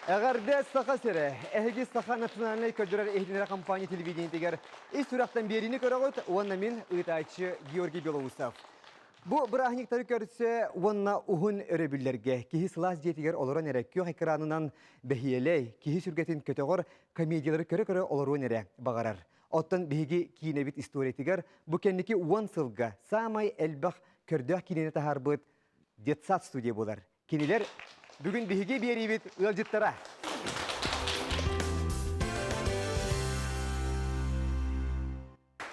Эҕэрдэ Саха сирэ! Эһиги Саха национальнай көрдөрөр иһитиннэрэр компания телевидениетигэр ис сүрэхтэн биэриини көрөҕүт уонна мин ыытааччы Георгий Белоусов. Бу бырааһынньыктары көрсө уонна уһун өрөбүллэргэ киһи сылаас дьиэтигэр олорон эрэ күөх экранынан бэһиэлэй, киһи сүргэтин көтөҕөр комедиялары көрө-көрө олоруон эрэ баҕарар. Оттон биһиги киинэбит историятыгар бу кэнники 10 сылга саамай элбэх көрдөөх киинэни таһаарбыт детсад студия буолар. Кинилэр бүгүн биһиги биэриибит ыалдьыттара.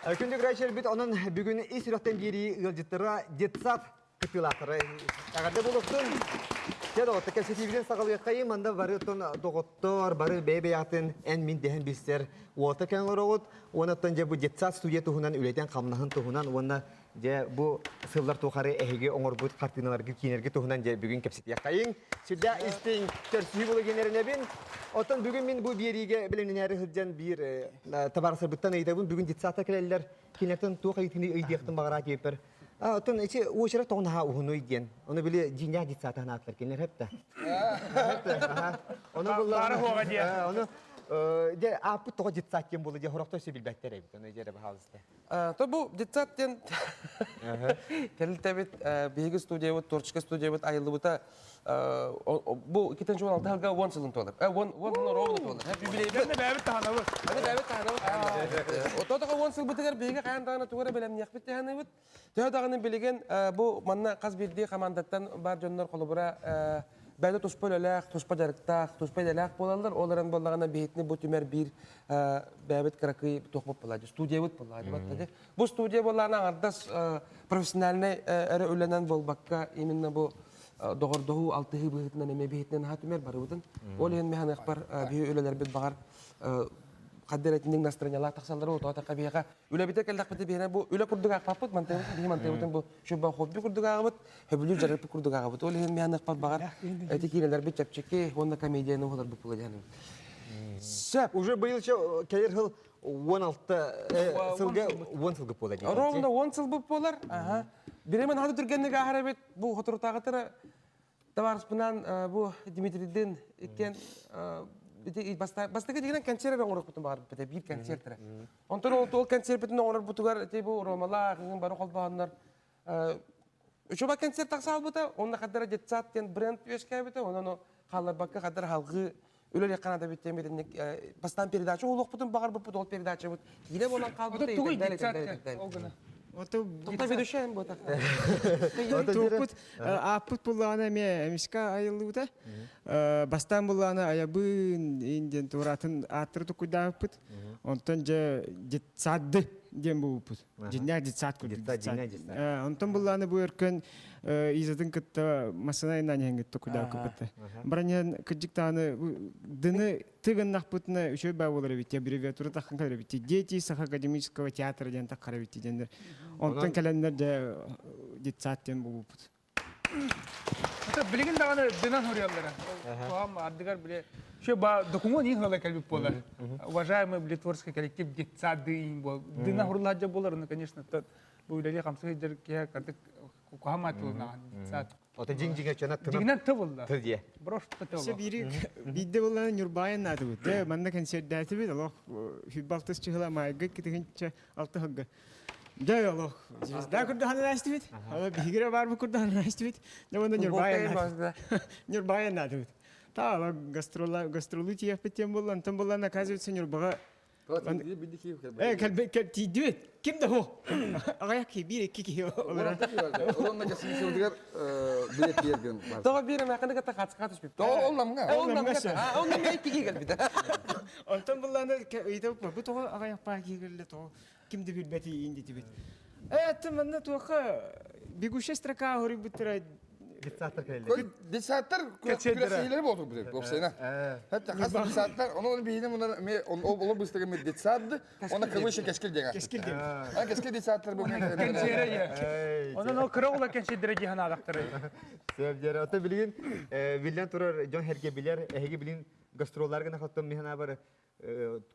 Күндү көрөөччүлэрбит, онон бүгүн ис сүрэхтэн биэрии ыалдьыттара детсад кыттыылаахтара. Эҕэрдэ буолуохтун. Дьэ, доҕоттор, кэпсэтиибитин саҕалыаххайым. Манна бары оттон доҕоттор, бары бэйэ-бэйэҕитин эн-мин дэһэн билсэр уолта кэлэн олороҕут. Уонна оттон дьэ бу детсад студия туһунан, үлэтин-хамнаһын туһунан уонна Дьэ, бу сыллар тухары эһиги оҥорбут хартыыналаргыт, киинэргит туһунан дьэ бүгүн кэпсэтиэххэйиҥ. Сүрдээх истиҥ көрсүһүү буола эрэнэбин. Оттон бүгүн мин бу биэриигэ бэлэмнэнээри сылдьан биир табаарыстарбыттан ыйытабын. Бүгүн детсадка кэлэллэр. Кинилэртэн туох ыйытыыны ыйдыахтын баҕараа диэппэр. Оттон ити уочарат тоҕо наһаа уһунуй диэн. Ону били дьиҥнээх детсад анаатылар кинилэр хэп да. Ону буллар. Ону дьэ ааппыт тоҕо детсад диэн буолла дьэ хорохтор өссө билбэттэр эбит. Ону дьэ эрэ баһаалыста. То бу детсад диэн тэрилтэбит биһиги студиябыт, творческай студиябыт айыллыбыта бу 2016 сылга 10 сылын туолар. 10 10 сылын ровно туолар. Юбилейбит. Бэбит таһанабыт. Аны бэбит таһанабыт. Ототоҕо 10 сылбытыгар биһиги хайаан даҕаны тугу эрэ бэлэмниэхпит таһаныбыт. Төһө даҕаны билигин бу манна хас биирдии командаттан бар дьоннор холобура бэйэтэ туспа үлэлээх, туспа дьарыктаах, туспа идэлээх буолаллар. Ол эрэн буоллаҕына биһитини бу түмэр биир бэйэбит кыракый туохпут буолла студиябыт буолла Бу студия буоллаҕына аҥардас профессиональнай эрэ үлэнэн буолбакка именно бу доҕордоһуу, алтыһыы быһыытынан эмиэ биһитинэн аһа түмэр барыбытын. Ол иһин механыахпар биһи үлэлэрбит баҕар хаддер этинник настроениялаах тахсаллара отоотахха биһиэхэ үлэбитэ кэллэхпитэ биһиэнэ бу үлэ курдук аахпаппыт мантыыбытын биһи мантыыбытын бу шуба хобби курдук ааҕабыт хөбүлүүр дьарыкпыт курдук ааҕабыт ол иһин механыахпар баҕар эти киинэлэрбит чэпчэки уонна комедияны уһуларбыт була диэн Сөп. Уже быйыл кэлэр сыл 16 сылга 10 сылга буолар. Ровно 10 сыл буолар. Аха. Биремен хаты түргэнник ааһар эбит. Бу хотурутааҕытара табаарыспынан бу Дмитрийдин иккен бастакы дигинен концерт оҥоруохпутун баҕарбыт биир концерт Онтон ол ол концертпитин оҥорорбутугар ити бу Ромалаах бары холбоһоннор Үчүгэй концерт тахса албыта, онно хаддара детсад диэн бренд үөскээбитэ, онон хаалларбакка хаддар халгыы үлэлиэх канада бүттэн битинник бастаан передача уолуохпутун баҕарбыппыт, ол передачабыт киинэ буолан хаалбыта. Тугуй детсад ол гына. Тохта ведущая буота. Туохпут ааппыт буллаҕына эмиэ эмискэ айыллыбыта. Бастаан буллаҕына айабын диэн туоратын ааттары туккуйдаабыппыт. Онтон дьэ детсады диэн булбуппут. Дьиннээх детсад курдук. Детсад, Онтон буллааны бу өркөн Изатын кытта массына иннан иһэн кытта кудаакыппыт. Баран кырдьыктааны дыны тыгыннахпытына үчүгэй баа буолар эбит аббревиатура таххан кэлэр эбит дети Саха академического театра диэн таххар эбит диэннэр. Онтон кэлэннэр дьэ детсад диэн булбуппут. Это билигин даҕаны дынан суруйаллара. Туһам ардыгар бile Еще ба документ их ыла кэлбит буолар. Уважаемый били творческий коллектив детсады бол. Дына хурладжа болар, ну конечно, бу үлэли хамсыы дьэр киһи кардык кухама тылына детсад. Ото дьиҥ-дьиҥэ чана тына. Дьиҥинэн ты булла. Тыл дие. Просто ты Все бири биирдэ буллана Нюрбайын наадыбыт. Дэ манна концерттаатыбыт олох хүббалтыс чыһыла майгы китигинче алты хагга. Дьэ олох звезда курдаһанын аастыбыт. Ала биһигире бар бу курдаһанын аастыбыт. Дьэ уонна Нюрбайын Нюрбайын наадыбыт. Та ала гастрола гастролу тиэхпит тиэн булла, онтон буллан оказывается Нюрбаҕа Э, кэлбит тиийдибит. Ким да хо. Аҕыйах киһи, биир икки киһи олорор. Олонна кэсиисибитигэр билет тиэрген бар. Тоҕо биир эмээххини кытта хаацка түспүт. Тоҕо ол намҥа? Ол намҥа. Ол намҥа икки киһи кэлбитэ. Онтон буллааны ыйытабыт бу тоҕо аҕыйах паа киһи кэллэ тоҕо ким да билбэт иин диэтибит. Э, аттым манна туохха бегущая строка хоруйбуттара Детсадтар кэлэллэр. Детсадтар күрэстэһиилэри буолтур бу уопсайына. Хатта хас детсадтар, ону биһини мунар ме ол быстыгы ме детсад, оны кымышы кескил деген. Кескил деген. А кескил детсадтар бу. Кенсиэре Онон ол кыра ола кенсиэдэрэ диһан аадахтары. Сөп дьэр. Ото билигин биллэн турар дьон herге билер, эһиги билин гастроллар гына хоттон миһана бар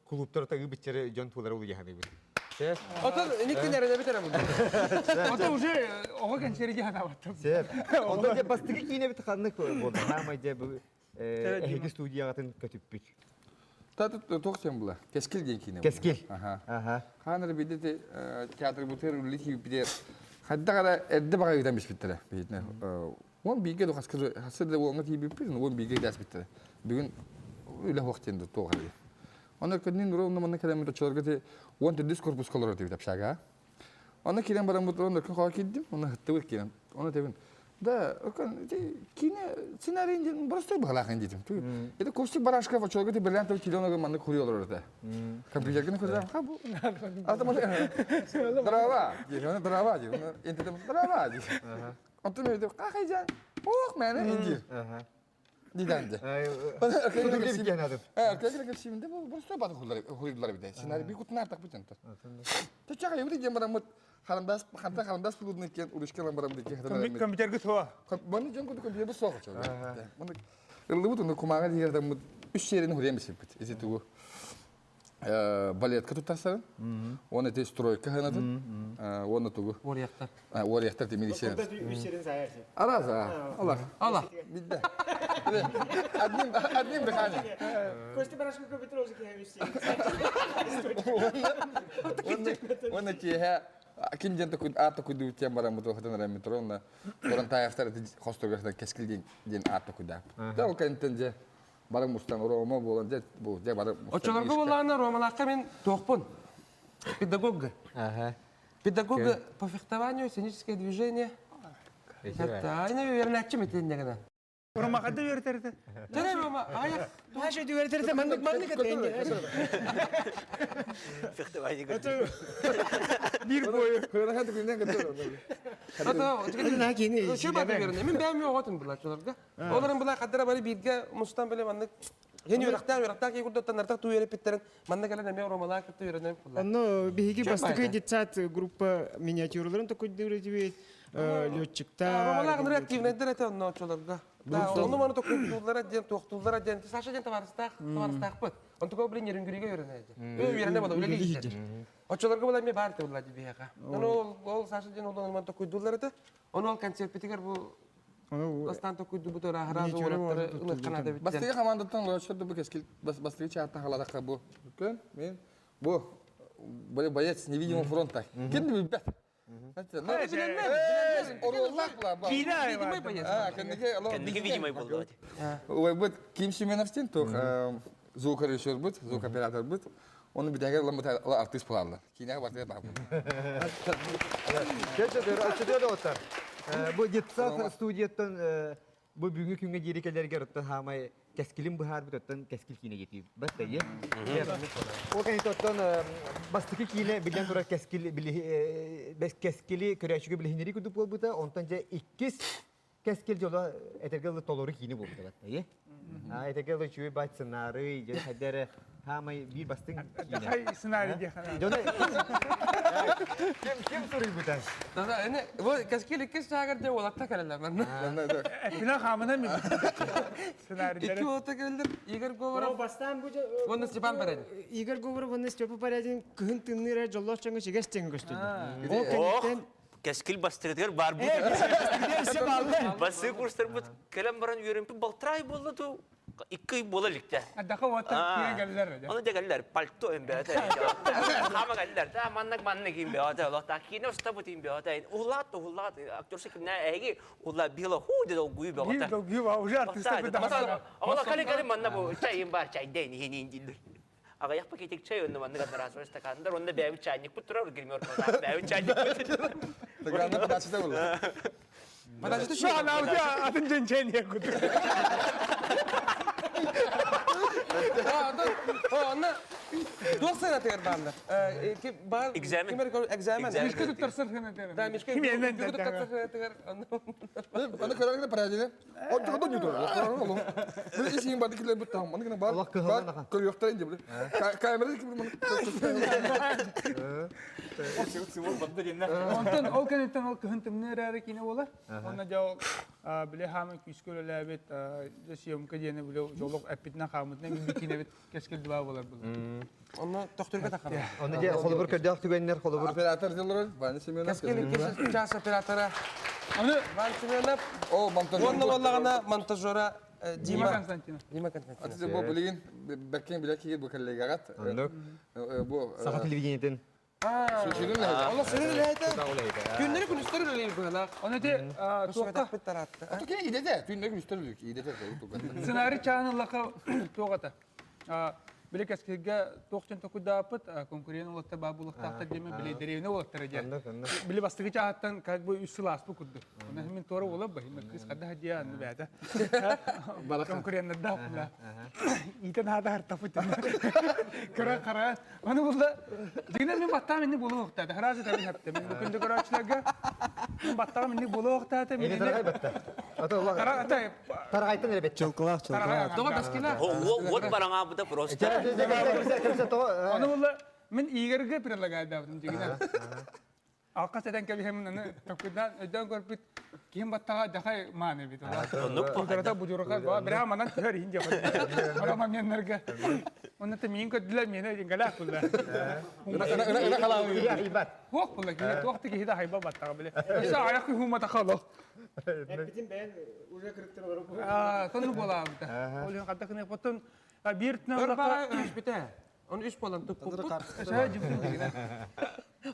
кулууптар тагы биччere дьон тулара улуйаһаныыбыт. Отон иниккин эрэнэбит эрэ буду. Ото уже оҕо кэнсиэри диһан аабаттым. Сөп. Онтон дьэ бастакы киинэбит ханнык буолла? Хаамай дьэ бу эһиги студияҕытын көтүппүт? Туох диэн була? Кэскил диэн киинэ. Кэскил. Аха. Хаан эрэ биирдэ театрбытыгар үлэлии киирбитигэр хайдах эрэ эрдэ баҕайы ыытан биспиттэрэ. Уон бииргэ хаска да уоҥҥа тиийбиппит, уон бииргэ итээспиттэрэ. Бүгүн үлэ суох диэн туох эрэ. Онно көннүн ровно манна кэлэммит оччолорго ти уон төрдүс корпуска олорор этибит общага. Онно киирэн бараммыт онно өркөн хоһо киирдим, онно ыһыттыбыт киирэн. Онно этэбин, да, өркөн ити киинэ сценарийын диэн простой быһалаах диэтим. Это Костик Барашков оччолорго ти бриллиантовый теленогы маннык хуруй олорор этэ. Компьютерга көрдüm, ха бу. Атаман дрова, диир, дрова диир. Интетем дрова диир. Онтон өйдөм, хахайжан, ох мэне диир. Диденди. Кэпсииминде бу просто баты хуруйдулар бите. Сценарий би кутун артак бутен. Течага юри дем барамыт харандас ханта харандас пулудун кен урушкалан барамыт кен. Компьютерге туа. Маны жон куду компьютер соқ. Маны ыллыбыт уну кумага дигерден үч серини хуруйам бисиппит. Эти тугу балетка туттарсарын. Оны те стройка ханатын. Оны тугу. Уоруйахтар. Уоруйахтар те милиция. Араза. Алла. Алла. Бидде. Одним одним дыханием. Костя Барашков компьютер Оны киһэ ким диэн такой аат такой тем бараммыт хатан эрэ метро Турантаевтар хостугар кэскил диэн аат такой Да ол кэнтэн же Бары мустан Рома буолан дьэ бу дьэ бары мустан. Оччолорго буоллаҕына Ромалаахха мин туохпун? Педагог. Ага. Педагог по фехтованию, сценическое движение. Это, үөрэнээччим итиннэ гына. Рома хадда үөрэтэрдэ? Төрө Рома, аяк. Наша үөрэтэрдэ маннык маннык этэ. Фехтование. Биир бойу. Хөрәхәт күннән көтөр. Ото, Şu баты берне. Мин бәм оҕотун була чолорга. Оларын була каддара бары бииргэ мустан биле маннык Ген үөрэхтээх үөрэхтээх киһи курдуктан артах туу үөрэппиттэрин манна кэлэн эмиэ Ромалаах кытта үөрэнэн булла. Онно биһиги Чөп бастакы баайда. детсад группа миниатюраларын токуйдур летчиктар. Ромалаах ныры активнайдар этэ онно очолорго. Да, ону маны токуйдууллара диэн туохтууллара диэн Саша диэн табаарыстаах табаарыстаахпыт. Онтука блин Нерюнгригэ үөрэнээдьи. Үөрэнэ була үлэлии иһэр. Очолорго була эмиэ баар этэ була биһиэхэ. Ону ол ол Саша диэн ол ону токуйдууллар этэ. Ону ол концертпитигэр бу Бастаан токуйдубут ырааһырааз уолаттары ылыахха наада эбит Бастыгы командаттан лооччор бу кэскил бастыгы чааттан халатахха бу күн мен бу боец невидимого фронта ким билбэт Видимый боец. Кэнники видимый буолла. Ой, Ким Семеновтин туох звукорежиссер бут, звукооператор бут. Оны бүтәгер артист булалар. Кинеге бартыгар баар. Чөтөр оттар. Бу детсад студияттан бу бүгүҥҥү күҥҥэ диэри кэлэргэр оттон хаамай кэскилин быһаарбыт оттон кэскил киинэ диэтии бас да Ол кэнниттэн оттон бастакы киинэ биллэн турар кэскил кэскили көрөөччүгэ билиһиннэрии курдук буолбута онтон дьэ иккис Кэскил дьоло этэргэ дылы толору киини буолбута батта А этэргэ дылы үчүгэй баай сценарий, дьэ хайда эрэ хаамай биир бастыҥ киинэ. Хай сценарий диэхэ. Дьоно ким ким суруйбута? Да, эне бу кэскил иккис чаагар дьэ уолатта кэлэллэр манна. Эппинэн хаамынан мен. Сценарийдары. Икки уолатта кэлэллэр Игорь Говоров Бастаан бу уонна Степан Порядин. Игорь Говоров уонна Степа Порядин кыһын тымныыра дьоллоох дьоҥҥо чигэс диэн көстүллэр. Ол кэнниттэн Кэскил бастыгытыгар баар бу. Бастыы курстарбыт кэлэн баран үөрэмпит балтарай буолла ту икки ый буола иликтэ. Адаха уоттан киирэн кэллэр. Оны дьэ пальто эмбээтэ. Хаама кэллэр. Та маннык маннык имбээтэ. Олохта киинэ устабыт имбээтэ. Улаат улаат актерша кимнэ эги ула била ху де долгую бэҕэтэ. Долгую уже артиста бу Ола кали кали манна бу чайым бар чайден хинин дилер. Аҕыйах пакетик чай онно маннык одноразовый стакандар онно бэйэбит чайникпыт турар гримеркалаах бэйэбит чайникпыт. Стаканна подачата буолла. Подачата Şu an атын дьэнчээн куту. Онно туох сыанатыгар бааллар? Экзамен. Экзамен. Мишка туттарсар ханатыгар. Да, мишка туттарсар ханатыгар. Аны көрөҥҥө парадины. Отчоҕо ньутур. Били исиин барды килер бут таһым. Маны гына бар. Олох кыһаллан ахан. Көрүөхтэрин дии били. Камера ким маны. Онтон ол кэнниттэн ол кыһын тымныы эрээри киинэ буолар. Онно дьэ ол били хааман күүскэ үлэлээбит дьэ съемка диэни били дьолук эппитинэн хааммытынан билбит киинэбит кэскил дыбаа буолар был. Онно тохтурга тахара. Онно дьэ холобур көрдөөх түгэннэр холобур Оператор дилер Ваня Семенов. Кэскил иккис час оператора Аны Иван Семенов. О, монтажер. Уонна буоллаҕына монтажера Дима Константинов. Дима Константинов. Бу билигин бэккин билэ киһи бу коллегаҕат. Бу Саха телевидениетин Олох сүрүн үлэһитэ. Күннэри күнүстэр үлэлиир быһалаах. Оны те туохта таратты. Ото кини идэтэ, түүннэри күнүстэр үлэлиир идэтэ. Сценарий чааны лаха туохата. Били кэскилгэ туох дьон токуйдааппыт, конкурент уолаттар баа булуохтаахтар диэми били дэриэбинэ уолаттара диэн. Били бастакы чааһыттан как бы үс сыл ааспыт курдук. Онон мин туора уола баһыма кыыс хадда хадьа анны бээтэ. Конкуреннардаах була. Иитэн хаата хартапыт. Кыра хара. Аны булла дигинен мин баттаам инник буолуохтаата. Хараасы табын хапта. Мин бу күндү көрөөччүлэргэ мин баттаам инник буолуохтаата. Мин Эни тарҕай батта. Ата улахан. Тара Тарҕайтан эрэ бетче. Чылкылаах, чылкылаах. Тоҕо баскина? Вот бараҥаабыта просто. Аны булла мин Игорьга предлагайдаабытым дигинен. Алқас этэн кэбиһэммин аны токуйдаан өйдөөн көрбүт киһим баттаҕа дьахай мааны эбит. Будурата будурука бираа манан түһэр иһин диэхэ. Ара моменнарга. Онно та миин көрдүлэр миэнэ дингалаах булла. Хуох булла киһи туох да киһи да хайба баттаҕа биле. Өссө аяқ хуумата халох. Эппитин бэйэн уже кырыктыр олору. Аа, тону буолаабыта. Ол иһин хадда кыны потон биир Өр баҕа өспүтэ. Оны үс буолан туппуппут.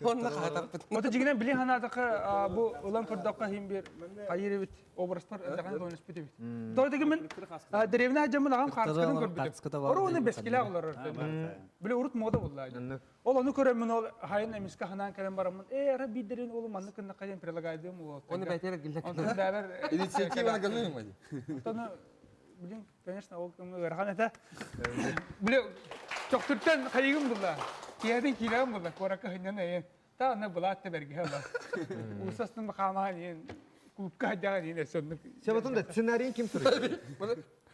Онно хаатарбыт. Ото дьигинэн били ханаатака бу ылан көрдөххө иһин бир хайыр эбит образтар даҕаны көөнүспүт эбит. Тоҕо дигин мин деревня дьоммун аҕам хаарыскатын көрбүтүм. Ору оны бэскилээх олорор. Били урут мода булла. Ол ону көрөммүн ол хайын эмискэ ханаан кэлэн бараммын ээ ара биирдэрин олу маннык гыннахха диэн предлагайдым уол. Оны бэйтэр гиллек. Онтон бэбэр Инициатива наказуемая. Онтон блин Конечно, ол кэмҥэ ыарахан этэ. Били төхтүртэн хайыгым булла. Киэһэтин киилэҕим булла. Куоракка сынньан эйэн. Та аны былаат да бэргэһэ ыла. Уусастын бахаамаан иэн клубка сылдьаҕын иэн өссө оннук. Себатун да сценарийын ким суруйар?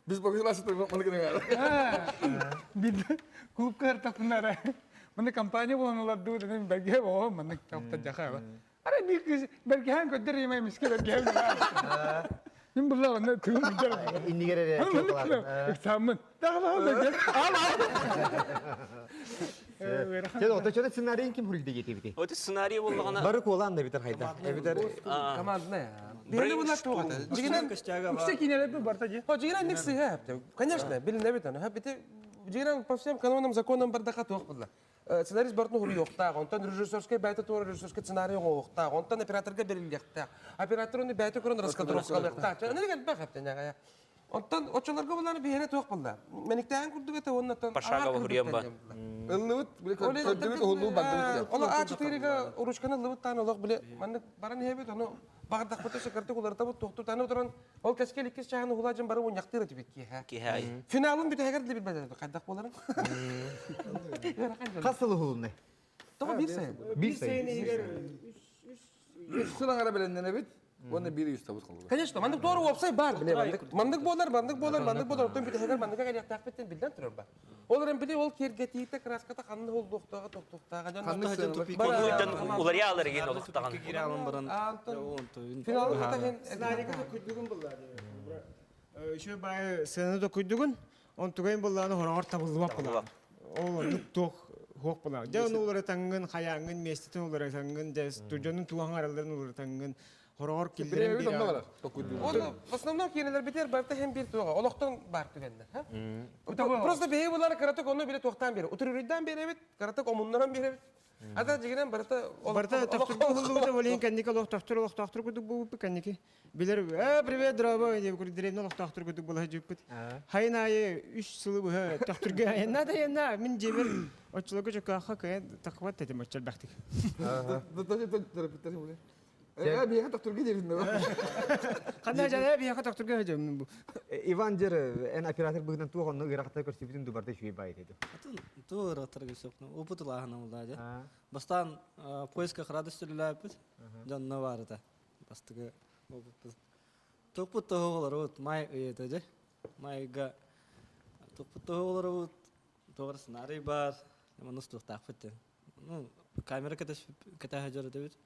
Biz bakıyorlar маны гына. Бид клубка ыртаппынара. Маны компания буолан олордубут мен бэргэһэ оҕо маннык тохто дьаха. Ара биир кыз бэргэһээн көрдөр имэ эмискэ бэргэһэм Мин булла онно тыым ыдьар. Иннигэр эрэ чуолкалаатын. Ыксааммын. Тахла бэргэн. Ал ал. Чэ, ото чөтө сценарийын ким хуруйда диэтибити? Оти сценарий боллаҕына Бары куолаан да битер хайда. Эбитер Командная. Биһиги була туох этэ? Дьигинэн Үксэ кинелерби барта дии. О, дьигинэн ник сыһа Конечно, билинэбит аны. Бити дьигинэн по всем канонам законам бардаха туох булла. Сценарист бартын хуруйуохтаах, онтон режиссерскай бэйэтэ туора режиссерскай сценарий оҥоһуохтаах, онтон операторга бэриллиэхтээх, оператор ону бэйэтэ көрөн раскадровкалыахтаах. Аны элбэх эптэнэҕэ. Оттон оччолорго булан биһиэнэ туох булла? Мэниктээһин курдук этэ уонна оттон Пошагово хуруйан ба. Ыллыбыт, били көрдүбүт, уһуллуу бардыбыт. Оло А4-га ручканы ыллыбыт таан олох били маннык баран иһэбит, ону баҕардахпыта сөкөртүк уларытабыт, туохтур тааны отыран ол кэскил иккис чааһын уһулаадьын бары мунньахтыыр этибит киэһэ. Киэһэ. Финалын бүтэһигэр да билбэт хайдах буоларын. Хас сыл уһулуннай? Тоҕо биир сайын. Биир сайын. Үс сыл аҥара бэлэмнэнэбит, уонна биир үс табыс холбуга. Конечно, маннык туора уопсай баар биле маннык. Маннык буолар, маннык буолар, маннык буолар, оттон бүтэһигэр манныка кэлиэхтээхпиттэн биллэн турар ба. Ол эрэн били ол киэргэтиитэ, краската ханна холбуохтааҕа, тохтуохтааҕа дьон Ханнык сыаналар? Онуйтан уларыйа алар еген олохтаҕын. Финалын кытаһын Сценарийга да куйдугун булла. Еще бай сцена да куйдугун, он тугайын буллааны хороҕор табыллыбат була. Ол оннук туох хуох була. Дьэ ону уларытаҥҥын, хайааҥҥын, миэстэтин уларытаҥҥын, дьэ дьонун туоһаҥ аралларын уларытаҥҥын, хороҕор киллэрэн Бирэбит онно барар. Токуйдуур. Оны в основном киинелер битер барыта һэм биир туоҕа. Олохтон бар түгэннэр. Просто бэйэ булары кыратык ону биле туохтаан биэр. Утуруйдаан биэрэбит, кыратык омуннаран биэрэбит. Ата дьигинэн барыта Барыта тохтурга уһуллубута болейин кэнники олохтоохтор олохтоохтор курдук буолбуппут кэнники. Билэр э привет дорогой диэн курдук деревня олохтоохтор курдук буола сылдьыбыппыт. Хайын аайы үс сылы быһа төхтүргэ айанна да айанна мин дьиэбэр оччолорго чөкөөххө кыайан таххыбат этим оччо элбэхтик. Э, биһиэхэ тохтурга диэбин Ханна дьэ биһиэхэ тохтурга сылдьабын бу. Иван дьэр эн оператор быһыытынан туох онно ыарахаттары көрсүбүтүн дубарда үчүгэй баайы этэ. Туу ыарахаттарга сөп. Опыт улааһына булла дьэ. Бастаан поисках радости үлэлээппит. Дьонно баар этэ. Бастакы опыппыт. Туппут тоһоҕолорубут май ый этэ дьэ. Майга туппут тоһоҕолорубут тоҕор сценарий баар. Манус туохтаахпыт диэн. Ну, камера кэтэһэ дьор этибит.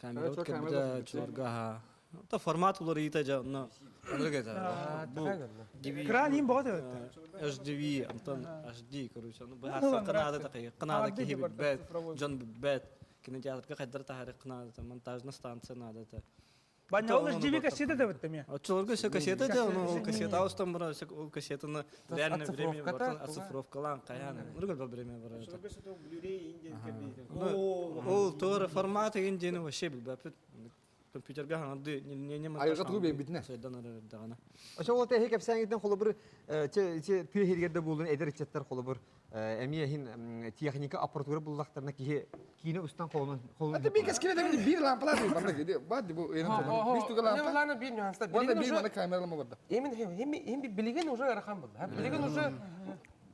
Камера кэлбитэ чуорга То формат уларыйыта дьэ онно оннук этэ. Бу DV Экран иин боҕо төбөттө. HDV, онтон HD, короче, ну быһаарсыахха наада такайыахха наада киһи билбэт, дьон билбэт, кинотеатрга хайдар таһаарыахха наада, монтажная станция наада. Баня ол HDV кассета да битте ме. Оччолорго все кассета да, ну ол кассета устан бара, ол кассетаны реальное время бартан оцифровкалаан каян. Нургал ба время бара. Ол туора формат деген дени вообще билбэппит. Компьютерга хаңарды не не Айырга тугу биэрбитинэ. Сайдан арардаҕына. Ошо ол тэһи кэпсээҥитин холобур че тыа иһигэр да буолун эдэр ыччаттар холобур эмиэ иһин техника аппаратура буллахтарына киһи киинэ устан холунун холунун Это бир кескине да бир лампалар манна киди бат бу эни толон бир туга лампа. Лана бир нюанста. Уонна бир манна камералама барда. Именно хем билеген уже ыарахан булла. Билеген уже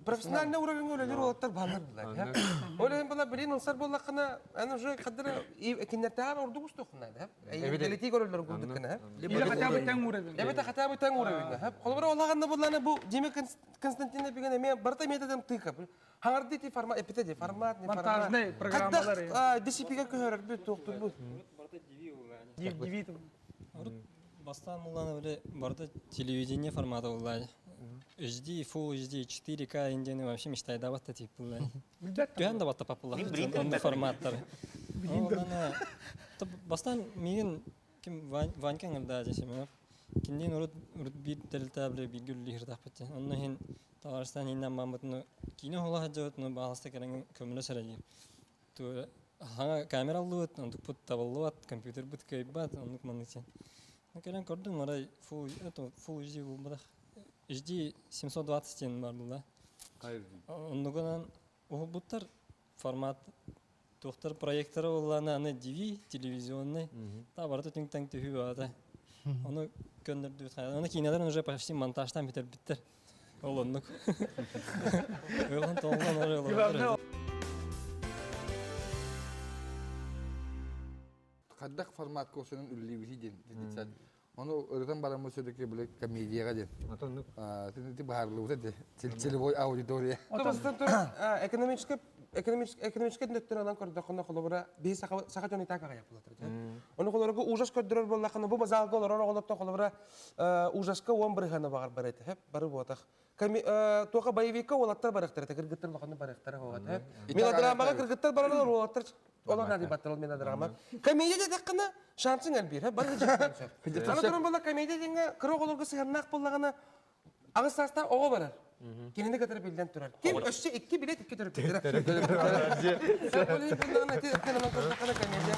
профессиональный уровень үлелер олаттар баалар булла. Ол эм була билин ылсар боллакына аны уже кадыр киннертаар ордук устухуна да. Элити көрөлөр курдуккына. Или хотя бы тең уровень. Эбете хотя бы тең уровень. Холбора олаганда булланы бу Дима Константинов деген эме барта методом тыка. Хаңарды ти формат эпите формат не формат. Монтажный программалар. DCP-ге көһөрөр бүт тоқтур бу. DV Бастан булланы биле барда телевидение форматы буллай. HD, Full HD, 4K индени вообще мечтайдабат тип буллай. Түһән да батта папулла. Онда форматтар. Бастан мигин ким Ванька ңырда десем, киндин урут урут бир телта биле бир гүл лихирдах битте. Онна хин Татарстан иннан бамбытны кино хула хаджабыт, но бааласта керен көмөлө сәрәйи. Ту хаңа камера аллыбыт, ондук пут табыллыбат, компьютер бут кыйбат, ондук маннык Ну керен көрдүм, арай Full это Full HD булбадах. HD 720 тен бар булда. Ондугунан буттар формат Тухтар проекторы булланы аны DV телевизионный. Та барыта түҥ-таҥ түһүү баата. Ону көннөрдүбүт хайа. Ону киинэлэрин уже почти монтажтан бүтэрбиттэр. Ол оннук. Ылан толлон Главное, Хайдах формат косунун үллибити диэн детсад. Ону ырытан бараммыт все-таки били комедияга диэн. Ти баһарлыбыта де. Целевой аудитория. Экономический экономический өттүн алан көрдөххүнэ холобура биһи саха саха дьон итак аҕыйах буолар Ону холорго ужас көрдөрөр буоллаххына бу залга олорор оҕолортон холобура ужаска уон бырыһыана баҕар бар этэ бары буотах туоха боевикка уолаттар барыахтара кыргыттар улаханнык барыахтара хоҕат мелодрамаҕа кыргыттар баралар уолаттар Олор наадыйбаттар ол мелодрама. Комедия диэтэххинэ шансың элбиир, бары дьиктэн сөп. Аны туран буолла комедия диэҥҥэ кыра оҕолорго сыһыаннаах буоллаҕына аҕыс саастаах оҕо барар. Кинини кытары биллэн турар. Ким өссө икки билет икки төрөппүттэрэ. Ол иһин буоллаҕына ити ыкканынан көрдөххүнэ комедия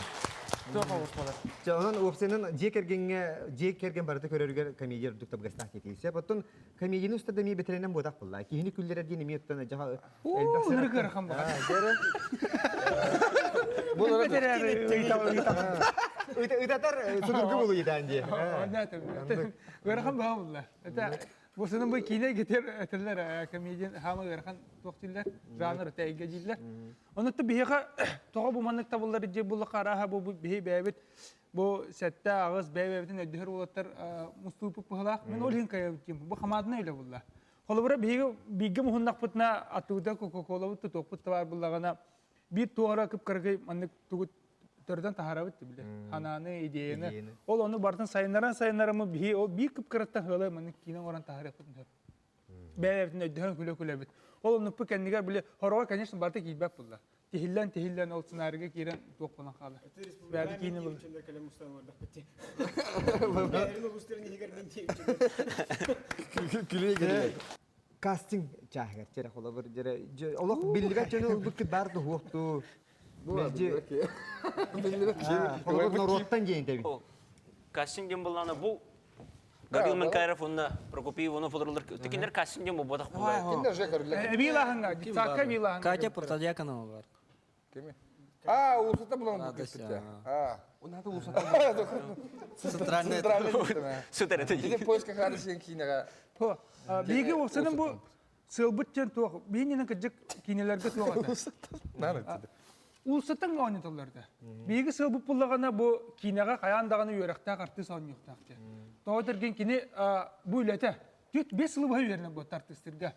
туох оҕус буолар. Дьэ, онон уопсайынан дьиэ кэргэҥҥэ дьиэ кэргэн барыта көрөрүгэр комедия үрдүк табыгастаах диэтии. Оттон комедияны устата эмиэ бэтэрэнэн буотах буолла. Киһини күллэрэр диэн эмиэ оттон дьаха элбэх Ынырык ыарахан баҕар. Ытатар судургу булу итаан дии. Ыарахан баҕа булла. Это бу сынын бу киинэ гитер этэллэр комедиан хаама ыарахан туох дииллэр жанр тэйгэ дииллэр. Онутту биһиэхэ тоҕо бу маннык табыллар дии буллахха арааһа бу биһи бэйэбит бу сэттэ аҕыс бэйэ-бэйэбитин өйдөһөр уолаттар мустууппут быһалаах. Мин ол иһин кайабыт диим. Бу хамаадына үлэ булла. Холобура, биһиги бииргэ муһуннахпытына атыыта Кока-Колабыт тутуохпут табаар буллаҕына биир туора кып-кыракый маннык тугу төрдөн таһаарабыт бile. Ханааны, идеяны. Ол ону барытын сайыннаран сайыннарамы биһи ол биир кып-кыраттан ыала маннык киинэ оҥорон таһаарыахпытын сөп. Бэйэбитин өйдөһөн күлэ-күлэбит. Ол оннукпу кэннигэр били хороҕо, конечно, барыта киирбэт булла. Тиһиллэн тиһиллэн ол сценарийга киирэн туох буолан хаалар. Бэйэбит киинэ был. Кастинг чааһыгар чэрэ холобур дьэрэ олох биллибэт дьону ылбыккыт баар дуһуохтуу. Холобур норуоттан диэн тэбин. Кастинг диэн буллаана бу Гаврил Менкаров уонна Прокопий Иванов олороллор. Кинилэр кастинг диэн буолбатах буолар. Кинилэр же көрүллэр. Эбиилааһыҥҥа, детсадка эбиилааһыҥҥа. Катя Протодьяконова бар. Кими? А, улусата булан бу А. Уната улусата. Центральная. Сытар это. Или поиска радости киинега. Биги уопсанын бу сыалбыт диэн туох, биһиннинэн кырдьык киинэлэргэ туох ата. Улсаттан оонньотоллор да. Биһиги сыалбыт буллаҕына бу киинэҕэ хайаан даҕаны үөрэхтээх артыыс оонньуохтаах диэн. Тоҕо тэргин кини бу үлэтэ түөрт биэс сылы быһа үөрэнэр буолта артыыстырга.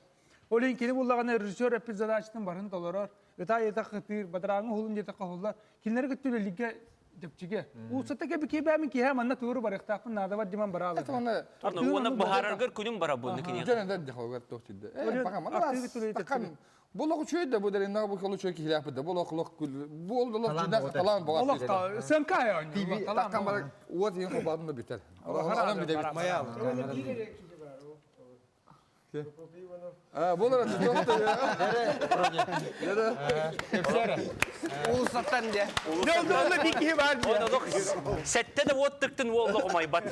Ол иһин кини буллаҕына режиссер эппит задачатын барын толорор, ытаа-ытах ытыыр, бадарааҥҥа уһулун диэтэххэ уһуллар. Кинилэри кытта үлэлииргэ чэпчэки. Улсатта кэбикиэбээмин киһи манна туору барыахтаахпын наадабар диман бараалар. Это оны Уонна баһараргар күнүм бара буолна киниэхэ. Дьон эдэр дьахалгар туох тиийдэ. Э, баҕам, Бу олох үчүгэй да бу дэриннэҕэ бу олох үчүгэй киһилээхпит да бу олох олох бу олох дьиҥнээх талаан боҕар Олох та сынка оонньуур. Таххан барар уот иһин холбоотун да бүтэр. Онон бүтэбит. А, болар Улусаттан де. Дьолдуонна бик киһи бар дии. Сэтте да уот тыктын уоллох умайбат.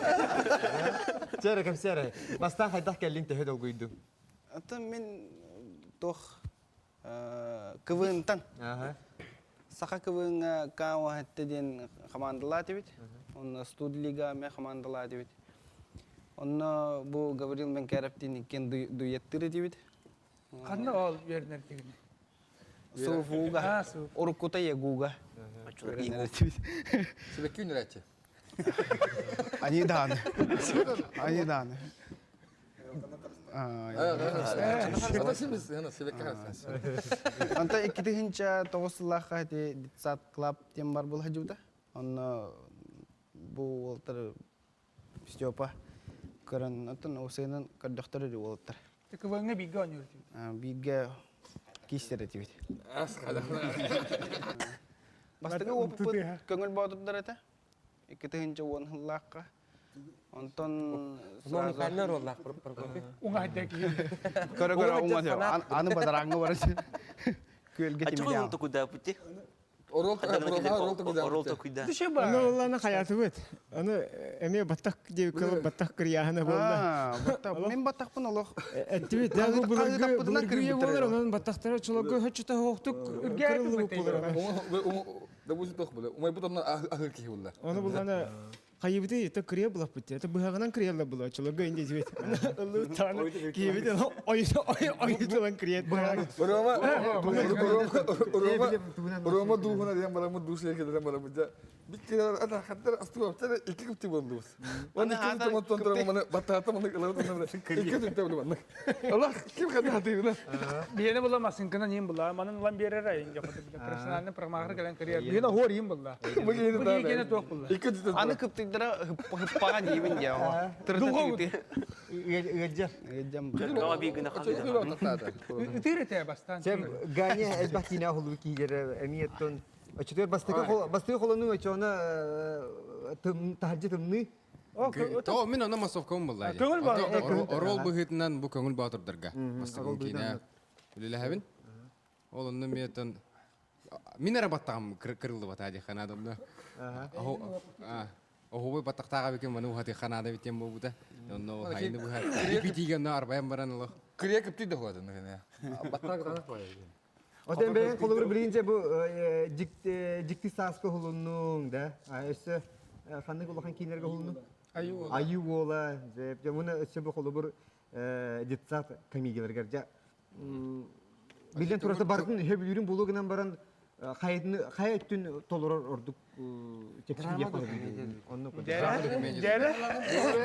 Чэрэ кэпсээрэ. Бастаан хайдах кэллиҥ төһө долгуйдуҥ? Атын мин туох КВН-тан. Саха КВН-ҥа КО диэн хамаандалаат эбит. Онно студлига эмэ хамаандалаат эбит. Онно бу Гаврил Менкеровтин иккиэн дуэттыыр этибит. Ханна ол үөрэнэр дигини? СУФУга, уруккута ЕГУга үөрэнэр этибит. Сибэкки үнүрээччи. Они дааны. Они дааны. Онто 2009 сыллаахха ити детсад клаб диэн бар була сылдьыбыта. Онно бу уолтар Степа көрөн оттон ОСН көрдөхтөр үһү уолаттар. КВН-ҥа бииргэ оонньуур этибит. Бииргэ киистэр этибит. Бастакы опыппыт көҥүл боотурдар этэ. 2010 сыллаахха. Онтон Уникальный роллаах Прокопий. Уҥа киһи. Көрө-көрө уҥа аны бадарааҥҥа барар. Күөлгэ Аччыгый тимирдээҕ. тукудаапыти. Орол орол токуйда. Аны олланы хаятыбыт. Аны эмиэ баттах диэбиккэ баттах кырыйааһына буолла. Мин баттахпын олох. Эттибит. Да бу былыргы былыргы үйэ буолар, онон баттахтара чолорго хөччүтэ хоохтук кырыллыбыт буолар. Да бу тох була. Умай бу тонна ахыр киһи була. Оны булланы хайыбыты это кырыя булаппыт. Это быһаҕынан кырыялла була. Чолорго инде дибит. Ыллы тааны киһибит ой ой ой тылан кырыят. Рома Рома Рома дуухуна диэн бараммыт дуус кэлэн бараммыт дьэ биккилэр ата хаттар астуаптар икки кыпты болдубут. Уонна икки кыпты оттон туран маны баттаата маны ылабыт онно икки кыпты болду Аллах ким ханна хатыыбына. Биһиэнэ була массыынканан иин була. Манан ылан биэрэр айын дьэ профессиональный промахер кэлэн кырыйар. Биһиэнэ хуор иин булла. Бу киһи туох булла. Аны кыптыйдара хыппаҕа диибин дьэ. Тырыта тигити. Ыалдьар. Ыалдьам. Ытыыр этэ бастаан. Ганя элбэх киинэ оһолуу киилэрэ эмиэ оттон Оччотугар бастакы бастакы холонуу очоона таһырдьа тымныы Оо, мин онно массовкабын булла. Көҥүл баатыр. Орол быһыытынан бу көҥүл баатырдарга. Бастакы киинэ үлэлэһэбин. Ол онно мен мин эрэ баттаҕым кырыллыбата диэххэ наада онно. Оһубай баттахтааҕа бикин маны уһатыахха наада битиэн буолбута. Онно хайыны быһа битиигэ онно арбайан баран олох. Кырия кыптый да хуатын. Баттаҕа кытаанах Отен бэйэн холобур билигин бу дьикти сааска уһулуннуҥ да өссө ханнык улахан кииннэргэ уһулуннуҥ? Айыы уола. Дьэ муна өссө бу холобур детсад комедияларыгар дьэ билэн турарта барытын сөбүлүүрүн буолуо гынан баран хайа өттүн толорор ордук чэпчэки диэх Оннук. Дьэрэ.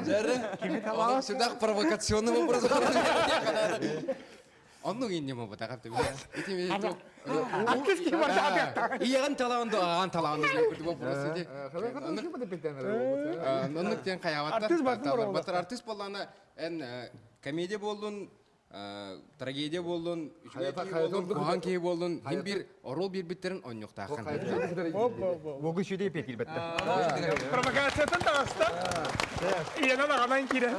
Дьэрэ. Сюда провокационный вопрос. Оннук инньэ буолбатах Ити Артист киһи барда Иэҕин талаан да аҕаан талаан вопрос ити. Оннук диэн хайаабаттар. Артист бартын Батыр артист буоллаана эн комедия буоллун, трагедия буоллун, үчүгэй киһи буоллун, куһаҕан киһи буоллун, хин бир оруол биэрбиттерин онньуктааххын. Богу сүдей пекилбетте. Провокациятын таҕыста. Иэнэн аҕанан киирэн.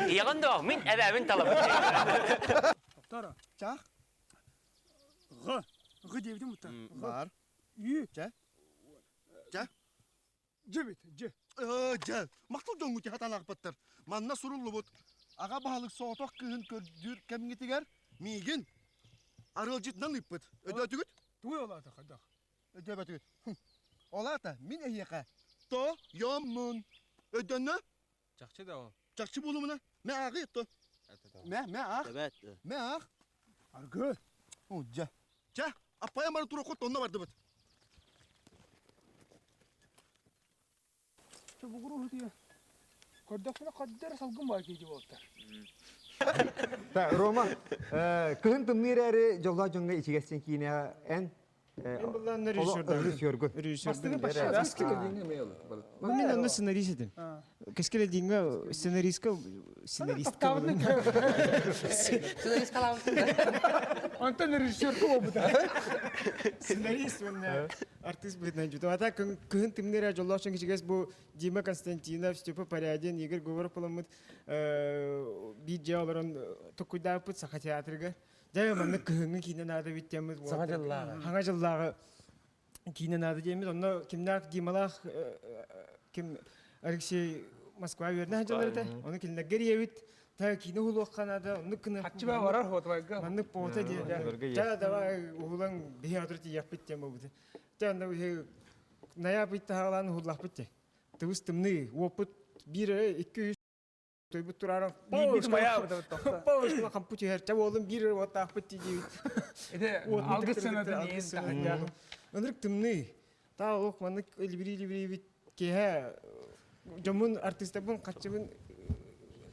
Иэҕин да мин эбээбин талабын. Токтора. Чах. Ҕ. Ҕ диэбитим бутта. Бар. Ү. Чэ. Чэ. Дьэбит, дьэ. Дьэ, махтал дьоҥҥут хатанаахпыттар. Манна суруллубут аҕа баһылык соҕотох кыыһын көрдүүр кэмҥитигэр миигин арыалдьытынан ыыппыт. Өйдөөтүгүт? Тугуй ол аата хайдах? Өйдөөбөтүгүт. Ол аата мин эһиэхэ тойоммун. Өйдөннө? Чахчы да ол. Чахчы буолумуна. Мэ ааҕый то. Мэ, мэ аах. Мэ аах. Аргы. О, дьэ. Чэ, аппайан баран туруоххут онно бардыбыт. Чобугуру утуйа. Көрдөхпүнэ хаддар салгын баар киһи буолтар. Так, Рома, кыһын тымныы эрээри дьоллоох дьоҥҥо ичигэстин киинэ эн Мен буллаан режиссердагын. режиссергун. Режиссердын. Мин онно сценарист этим. Кэскилэ диҥҥэ сценаристка сценарист Сценарист Онтон режиссер буолбута. Сценарист уонна артист быһыытынан дьүтүм. Ата кыһын тымныы эрэ дьоллоох чэҥкичигэс бу Дима Константинов, Степа Порядин, Игорь Говоров буоламмыт биир дьиэ олорон токуйдаабыппыт Саха театрыгар. Дьэ маннык кыһыҥҥы киинэ наада эбит диэммит. Саҥа дьыллааҕы. Саҥа дьыллааҕы киинэ наада диэммит. Онно кимнээх Дималаах ким Алексей Москва үөрэнэ сылдьаллар этэ. Ону кинилэргэ эрийэбит. Та киинэ уһулуохха наада, оннук гына. Хаччыба барар хотвайга. Маннык пота диэн. Ча давай уһулан биһи атыр тиийэхпит диэн буолбута. Ча онно биһи ноябрь таһаалаан уһуллахпыт диye. Тыбыс тымныы, уоппут биир эрэ, икки үс Тойбут турааран Биир майаабыт тохто. Паушкала хампы түһэр. Ча уолум биир уоттаахпыт дии Ити алгыс сыанатын иин таһырдьа. Ынырык тымныы. Таа олох маннык илибирии-илибириибит киэһэ дьоммун артыыстарбын хаччыбын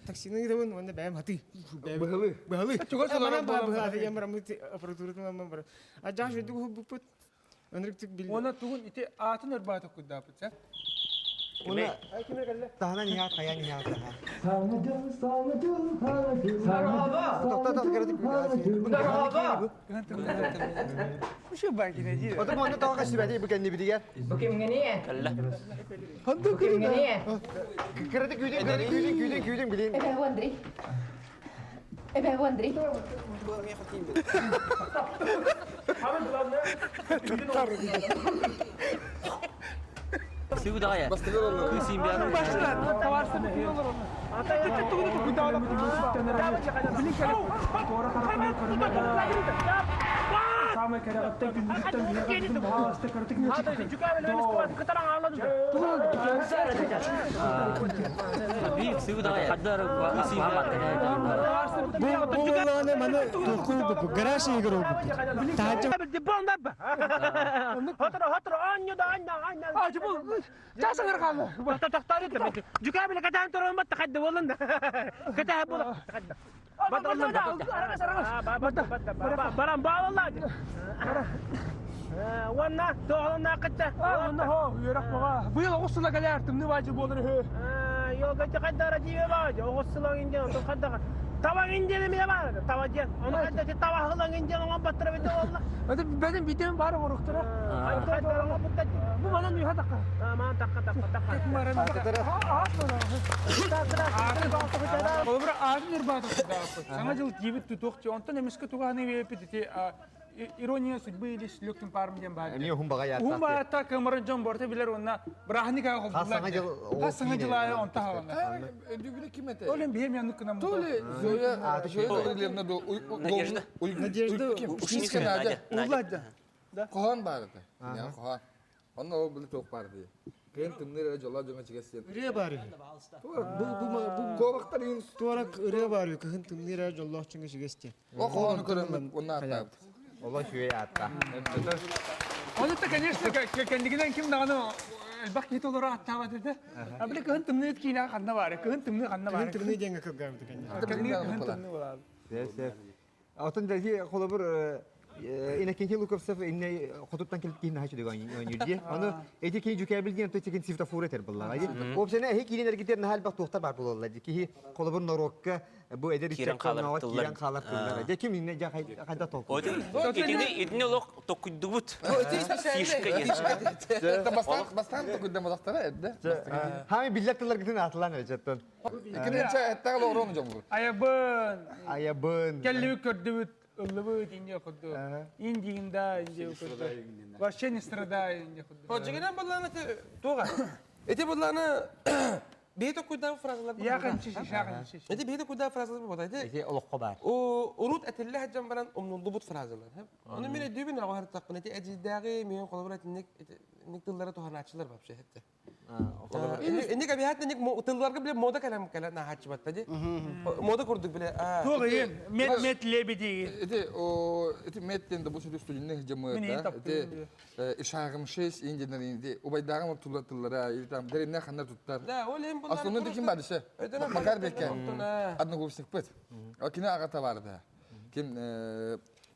таксины ыытабын уонна бэйэм хатыы. Быһылы. Быһылы. Чугас олорор Манан буолан быһылы диэн бараммыт аппаратуратын ылан баран. А жаш үрдүк уһулбуппут. Ынырык бил. Уонна тугун ити аатын өрбаатык курдааппыт сэ. Уна таһынан иһаат хайаан иһаат таһа. Тохто тохто кыратык Şu belki ne Оту монна тоҕо көстүбэти бу кэннибитигэр. Бу кимҥиний? Бу кимҥиний? Кыратык күүтүн кыратык күүтүн күүтүн күүтүн билин. Эбээ бу Андрей. Эбээ бу Андрей. Сыгыдая. Бу буоллаҕына маны туоххуу гараж игр олбуппут. Таһырдьа Уонна тоҕолоннаах кытта. Уонна хо үөрэх баҕа. Быйыл оҕус сыла кэлээр тымныы баадьы буолар үһү. Йога хайдара дии баадьы оҕус сылаҥ индиэн онтон хайдаҕа Таба индиэн эмиэ баар таба диэн. Ону хайда таба хылаҥ индиэн оҥон баттара бите болла. Это бэдин битен бар оҥоруктара. Бу манан үһэ такка. Маан такка такка такка. Холобура аатын ырбаата Саҥа дьыл тиибит тутуох онтон эмискэ тугааны биэппит ити ирония судьбы или с легким паром диэн баар. Эмиэ уһун баҕа Уһун баҕа кымырын дьон борта билэр уонна бырааһынньык аайы Хас саҥа дьыл Хас саҥа дьыл аайы онто хаалана. Өндүгүнэ ким этэ? Ол эм биһиэм яннык кынам. То ли Зоя Зоя Гавриловна до Надежда. Надежда Ушинская Надя. Улладжа. Хоһоон баар этэ. Хоһоон. Онно ол били туох баар дии. Кыһын тымныы эрэ дьоллоох дьоҥҥо чигэс диэн. Ырыа баар үһү. Бу бу бу куобахтар иин Туорак ырыа баар үһү. Кыһын тымныы эрэ дьоллоох дьоҥҥо чигэс диэн. Ол хоһоону көрөммүт уонна ааттаабыт. Олох үчүгэй аатта. Оны да, конечно, кэннигинэн ким даҕаны элбэх киһи толору ааттаабат этэ. А били кыһын тымныы киинэ ханна баар? Кыһын тымныы ханна баар? Кыһын тымныы диэҥҥэ кылгаабыта конечно. Кыһын тымныы буолаабыт. Сөп, сөп. Отон дьэ холобур Иннокентий Луковцев инне хотуттан кэлбит киһи наһаа үчүгэй оонньуур дии. Ону эти киһи дьүкээбил диэн тикин светофор этэр буоллаҕа дии. Уопсайынан эһи киирин эргитэр наһаа элбэх туохтар баар буолаллар дии. Киһи холобур норуокка бу эдэр ыччакка киирэн хаалар тыллара. Дьэ ким инне дьэ хайда толкуй. Итини итини олох токуйдубут. Фишка диэн. Бастаан бастаан токуйдаматахтара эрдэ. Хаами биллэр тылларгытын аатылаан эрэ чаттан. Иккинчи эттэҕэл оруон дьоҥгур. Айабын. Айабын. Кэллибит көрдүбүт, ыллыбыт инде курдук. Индиинда инде курдук. Вообще не страдаю инде курдук. Ходжигинен булланы туга. Эти булланы бейт окуйда фразалар. Яхын чиши, шахын чиши. Эти бейт окуйда фразалар бу эти. Эти олоххо бар. Урут этиллэ хаджан баран умнуллубут фразалар. Оны мен өйдүүбүн аҕа тақпын эти эдьиидээҕи мен холобура итинник итинник тыллары туһанааччылар вообще этте. Инник абиһат инник тылларга биле мода кэлэн кэлэн наһааччыбатта ди. Мода курдук биле. Туох иин, мет мет лебеди. Эти о эти меттен да бу сүрү студенттер жамыта. Эти ишагымшис индинер инди убайдагым тулла тыллара или там деревня ханна туттар. Да, ол эм буллар. Основной ким бар ise. Макар бекке. Одногубсик быт. О кини агата бар да. Ким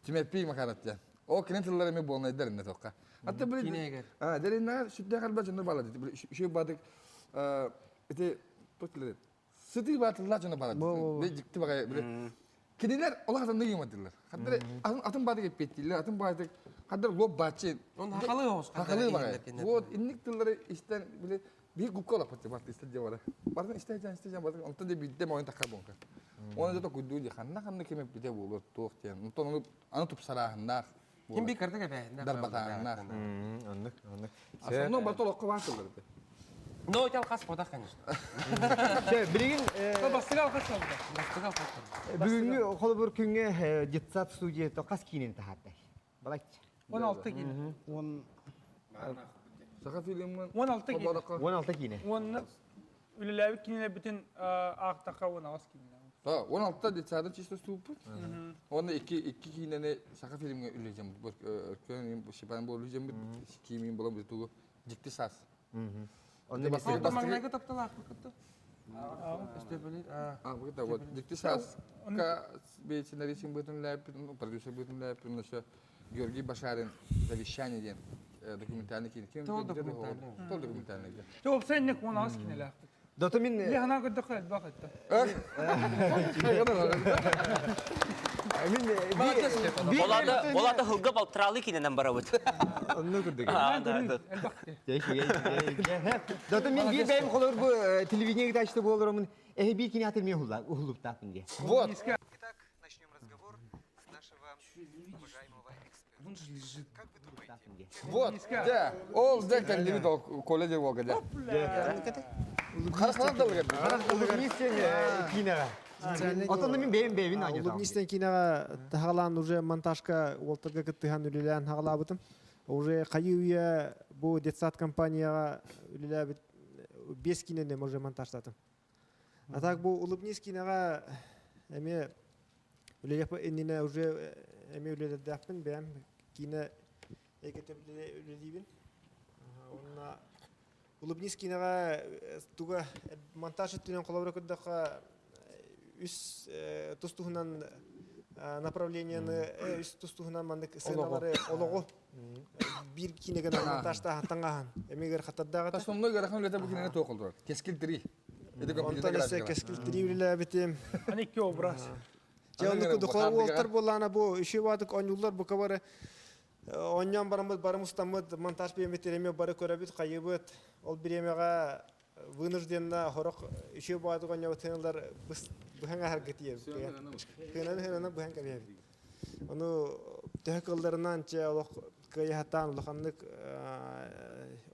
Тимеппи Макарат диэн. О кини тыллара эми буолнайдар инне тоққа. Атта били а деревня сүттэ халба жонно бала ди. Үшө бадык эти тотилер. Сытыы баатыллаах дьоно баар. Бу дьикти баҕайы били кинилэр олох атыннык юмордыыллар. Хаддары атын атын баатык эппиэттииллэр, атын баатык хаддар луоп бааччы. Он хахалы оҕус. Хахалы баҕайы. Вот инник тыллары истэн били биир губка олохпут барты истэн дьэ бара. Бартын истэн истэн истэн бартын онтон да биирдэ моойун тахха буонка. Оны да токуйдуу дии ханна ханна ким эппитэ буолуо туох диэн. Онтон ону аны тупсарааһыннаах. Ким би кырдык эбээһиннээх. Дарбатааһыннаах. Оннук, оннук. Основном барыта олоххо баар тыллар этэ. Но ити алхас ботах, конечно. Чэ, билигин Бастыга алхас болду. Бастыга алхас болду. бүгүҥҥү холобур күҥҥэ детсад студията хас киинин таһаардай? Балачча. 16 киинэ. 10 Саха фильмын 16 киинэ. 16 киинэ. Уонна үлэлээбит кинилэрбитин аахтахха 18 киинэ. Да, 16 детсадын чисто ступпут. Уонна икки икки киинэни саха фильмҥэ үлэлэжэммит. Өркөн Степан бу үлэлэжэммит киимин булан бу дьикти саас. Онно Бастакы маҥнайгы тапталаахпыт кытта. Өстөпөлү. А, вот это вот дьикти саас сценаристин бытын лээппит, продюсер бытын лээппит, еще Георгий Башарин «Завещание» диэн документальный киин. Тол документальный. Тол документальный. Те опсайнник 18 кинелээхпит. Дото мин Или ханаа көрдөххө элбэх этте. Мин Болата болата хылга балтыралы киненен барабыт. Онно курдук. А, да, да. Дото мин биир бэйэм холор бу телевидение гытаачты буолоромун эһи биир кини атын мен уһулуптааппын диye. Вот. Итак, начнем разговор с нашего уважаемого эксперта. Он же лежит. Как вы думаете? Вот, да. Ол да кэллибит ол колледж буолга да. Харахлар да Улыбнистен кинеға. Отон мин бэйэм бэйэбин аанньатаҕым. Улыбнистен кинеҕа таһаҕалаан уже монтажка уолтарга кыттыһан үлэлээн хаҕалаабытым. Уже хайыы үйэ бу детсад компанияҕа үлэлээбит биэс киинэни уже монтажтатым. А так бу Улыбнис кинеҕа эмиэ үлэлиэх иннинэ уже эмиэ үлэлэрдээхпин бэйэм киинэ эйгэтэ үлэлиибин. Уонна Улыбнис кинеҕэ туга монтаж өттүнэн холобура көрдөххө үс тус туһунан направленияны үс тус туһунан маннык сыаналары олоҕу биир киинэгэ монтажтааһан таҥаһан эмигэр хатардаах этэ. Основной ыарахан үлэтэ бу кинини туох олорор? Кэскил 3. Онтон өссө Кэскил 3 үлэлээбитим. Аны икки образ. Дьэ оннук духовой уолтар буоллаана бу үчүгэй баатык оонньууллар бука бары оонньоон бараммыт бары мустаммыт монтаж биэммитир эмиэ бары көрөбүт хайыбыт ол бириэмэҕэ вынужденно хорох үчүгэй баатык оонньообут тыыналар быһан аһарга тиийэбит тыынан хыынан быһан кэбиһэбит ону төһө кылларынан чэ олох кыайа сатаан улаханнык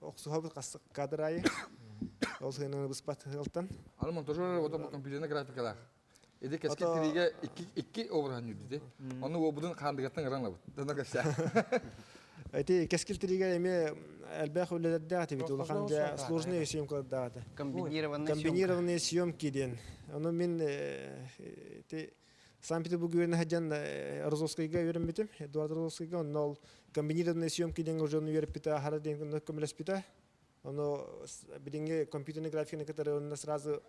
охсуһабыт кадр аайы ол сыананы быспат ыалтан Аны монтажер вот компьютерный графикалаах. Иди кэскил тириигэ икки икки обраһын үрдүтэ. Ону уобудун хаандыгаттан ыран лабыт. Дана кэсэ. Эти кэскил тириигэ эмиэ элбэх үлэлэрдээх этибит. Улахан дьэ сложные съемкалардаах этэ. Комбинированные Комбинированные съемки диэн. Ону мин ити Санкт-Петербург үөрэнэ сылдьан Розовскайга үөрэммитим. Эдуард Розовскайга онно ол комбинированные съемки диэн уже ону үөрэппитэ, аһара диэн көмөлөспүтэ. Ону билиҥҥи компьютерный графиканы кытары онно сразу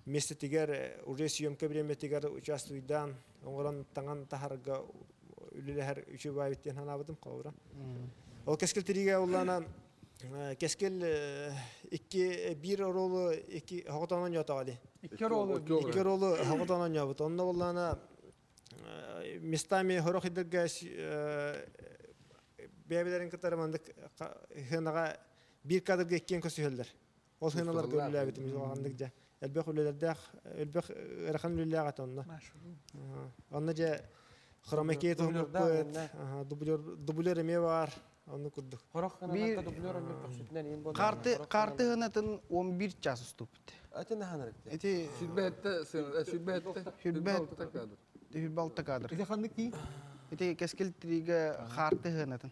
миэстэтигэр уже съемка бириэмэтигэр участвуйдаан оҥорон таҥан таһарга үлэлэһэр үчүгэй диэн санаабытым холобура. Ол кэскил тириигэ уллаана кэскил икки биир оруолу икки хоҕотоон оонньоотоҕо дии. Икки оруолу. Икки оруолу хоҕотоон оонньообут. Онно буллаана местами хорох идэргэ бэйэбилэрин кытары маннык сыанаҕа биир кадрга иккиэн көсүһэллэр. Ол сыаналарга үлэлээбитим улаханнык дьэ. Элбэх үлэлэрдээх, элбэх ыарахан үлэлээх этэ онно. Онно дьэ хромакей туһуммуппут, дублер, дублер эмиэ баар, онну курдук. Хорох Биир дублер эмиэ көхсүтүнэн иин буолла. Карты карты хынатын 11 час уступпут. Ати наһанар ити. Ити Сүрбэһэтте сүрбэһэтте сүрбэһэтте кадр. Сүрбэ алта кадр. Ити ханнык тии? Ити кэскил тириигэ хаарты хынатын.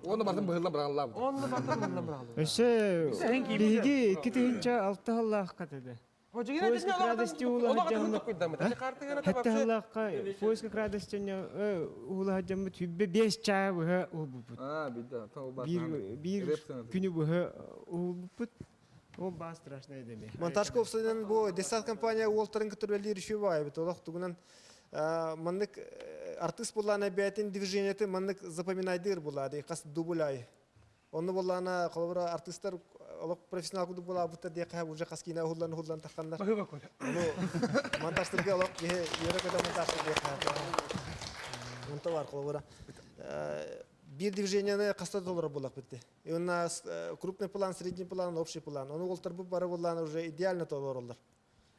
Оны бартын быһылла быраллаабыт. Онно бартын быһылла быраллаабыт. Өссө биһиги 2006 сыллаахха этэ. Поиск радости улахан Хэтте сыллаахха поиск радости улахан хүббе 5 чаа быһа уһулбуппут. А, бидда. Биир биир күнү быһа уһулбуппут. Ол баа страшный деме. Монтажка уопсайынан бу десант компания уолтарын кытары үлэлиир үчүгэй баҕайы эбит. Олох тугунан маннык артыыс буллаана бэйэтин движениеты маннык запоминайдыыр булаады хас дубль аайы. Онно буоллаана холобура артыыстар олох профессионал курдук буолаабыттар диэххэ уже хас киинэ уһуллан уһуллан тахханнар. Ону монтажтарга олох киһи үөрэ-көтө монтажтар диэххэ. Онто бар холобура. Биир движениены хаста толорор буоллахпыт. И у нас крупный план, средний план, общий план. Ону уолтарбыт бары буоллаан уже идеально толороллор.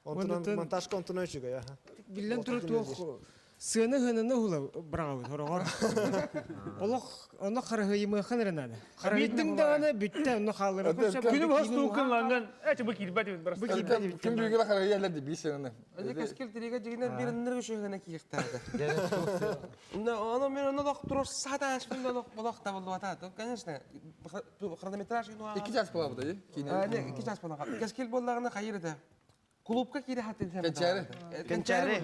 Онтунан монтажка онтунан үчүгэй. Биллэн турар туох сыаны ыһынаны уһула быраҕабыт хороҕор. Олох онно харыһыйымыаххын эрэ наада. Харыһыйдыҥ даҕаны бүттэ онно хааллара. Күнү бос тууккунланган эчи бу киирбэт эбит просто. Ким бүгүн харыһыйалар ди биир сыаны. Эти кэскил тиригэ дьигинер бир ынныры үшөһүнэ кииртаады. Оно мен оно лох турар сата ашпын лох болох табыллыбата. Конечно, хронометраж Икки час буолабыт ди. Киинэ. Икки час буолаҕа. Кэскил буоллаҕына хайыр этэ. Клубка киирэ хатыр Кэнчээри. Кэнчээри.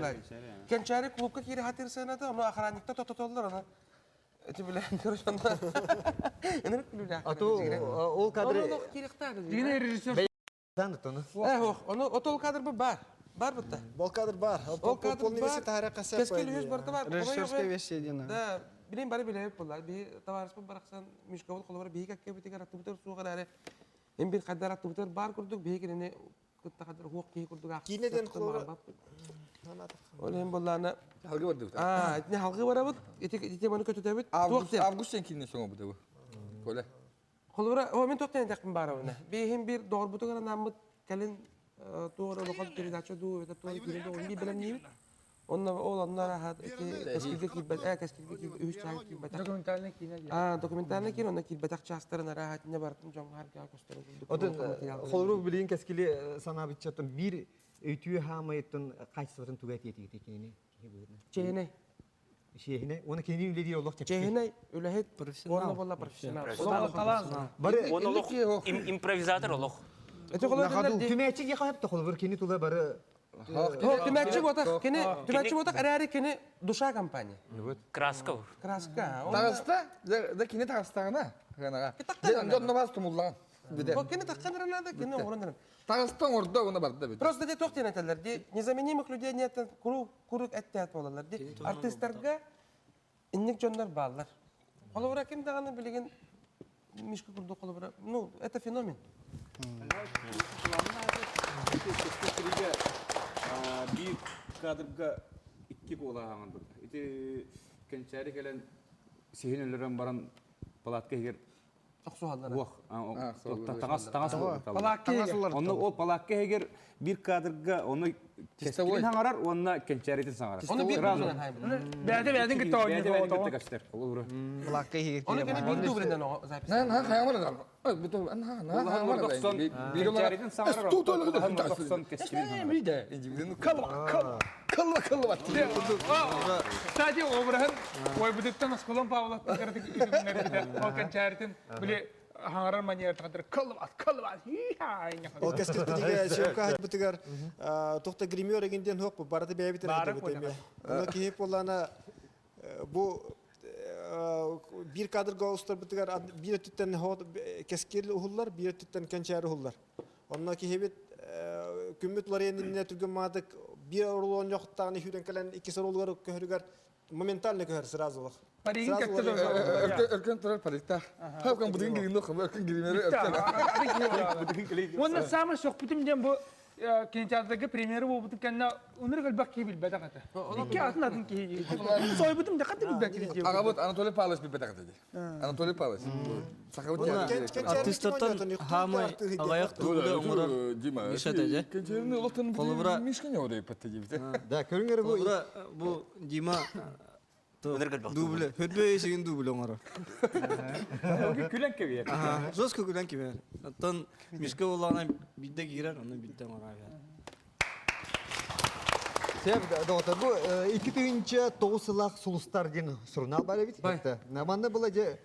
Кэнчээри клубка киирэ хатыр сыаната, ону охранникта тототоллор аны. Эти билэн көрөшөннөр. Энер күлүлээх. А то ол кадры Дигине режиссер Э, ону отол кадр бу бар. Бар бутта. Ол кадр бар. Ол кадр Полный бар. версия таһара касса. Кэскил үһүс барыта бар. Режиссерская версия диэн. Да, билин бары билэбит буллар. Би товарищпын барахсан Мишкабыт холобура биһи кэккэбитигэр аттыбытыр суох эрээри эм бир хаддар аттыбытыр бар курдук биһи кинини кытта хаддар хуох киһи курдук Киинеден холобура Ол иһин буоллаана Халгы бардыбыт. Аа, итини халгы барабыт, ити ити маны көтүтөбүт. Август август сен кинини соңо бу. Коля. Холобура, о мен тоқтен этекпин барабына. Биһин бир доҕорбутугар анааммыт кэлин туох эрэ улахан передача дуу, эбэтэр туох киирэн дуу, би бэлэмниибит. Онно ол онно араһат ити кэскилгэ киирбэт, э кэскилгэ киирбэт, үһүс чааһы киирбэтэх. Документальный киинэ диэн. Аа, документальный киин онно киирбэтэх чаастарын араһат инне барытын дьоҥҥо харга көстөрүн курдук. Отон холобур билигин кэскили санаабыччаттан биир өйтүү хаамайыттан качествотын туга этиэтигит кинини киһи быһыытынан. Чэһинэй. Чиэһинэй. Уонна кинини үлэлиир олох чэпчэки. Чэһинэй, үлэһит, уонна буолла профессионал. Талант. Бары Он олох импровизатор олох. Эти холобур Түмээччи диэхэ сөп холобур кини тула бары Түмээччи буотах, кини түмээччи буотах эрээри кини душа компания. Краска. Краска. Таҕыста, да кини таҕыстаҕына, гынаҕа. Дьон бас тумуллаҕын. Бу кини таххан надо, кини оҥорон Таҕыста оҥордо, уна барда бит. Просто де туох диэн этэллэр ди незаменимых людей нет куруук куруук эттэт буолаллар ди артыыстарга инник дьоннор бааллар. Холобура ким даҕаны билигин Мишка курдук холобура, ну это феномен. Биир кадрга икки куолаһаҥан турда. Ити кэнчээри кэлэн сиһин өлөрөн баран палатка иһигэр Охсуһаллара. Уох, таҥас таҥас Палаакка иһигэр. Онно ол палаакка иһигэр биир кадрга ону кэскилин хаҥарар уонна кэнчээритин саҥарар. Ону биир дублинэн хайбыт. Бэйэтэ бэйэтин кытта Бэйэтэ оонньуур бэйэтин оҕо. кытта көстөр. Холобура. Палаакка иһигэр Ону кини биир дублинэн оҕо запись. На на хаямар да. Бу на на хаямар да. Кэнчээритин саҥарар, охсон кэскилин хаҥарар. Калла калла калла калла Кстати, обраһын ойбутуттан Аскалон Павловтан кыратык үтүгүннэрбитэ. Ол кэнчээритин били хаҥарар манера тахатыр каллыбат каллыбат Ол кэскилбитигэр съемка хаһыппытыгар тухта гример эгин диэн хуох барыта бэйэбит Бары эрэ эмиэ. Ону киһи буоллаана бу биир кадрга устарбытыгар биир өттүттэн кэскил уһуллар, биир өттүттэн кэнчээри уһуллар. Онно киһибит күммүт уларыйан иннинэ түргэн маатык биир оруолун дьохтааҕын иһүүрэн кэлэн иккис оруолугар көһөрүгэр моментально көһөр сразу олох. Паригин Сразу кэттэ уларыйар. Өркөн турар париктаах. Хапкан будун гирин нох, өркөн гиримери өркөн. Уонна саамай сөхпүтүм диэн бу кинотеатрга премьера буолбутун кэннэ ынырык элбэх киһи билбэтэх этэ. Икки атын атын киһи. Сойбутум да хатты билбэт киһи. Аҕабыт Анатолий Павлович билбэтэх этэ дии. Анатолий Павлович. Сахабыт Артыыстартан хаамай аҕыйах дублы оҥорор Миша этэ дьэ. Кэнчээрини олохтон Холобура Мишка не орой патта диэбитэ. Да, көрүҥ бу Холобура бу Дима дубле, хөдбө есигин дубле оҥорор. Күлэн кэбиэр. Жестко күлэн кэбиэр. Оттон Мишка буоллаҕына биирдэ киирэр, онно биирдэ оҥорор. Сөп, доҕоттор, бу 2009 сыллаах Сулустар диэн сурунаал бар эбит. Манна была же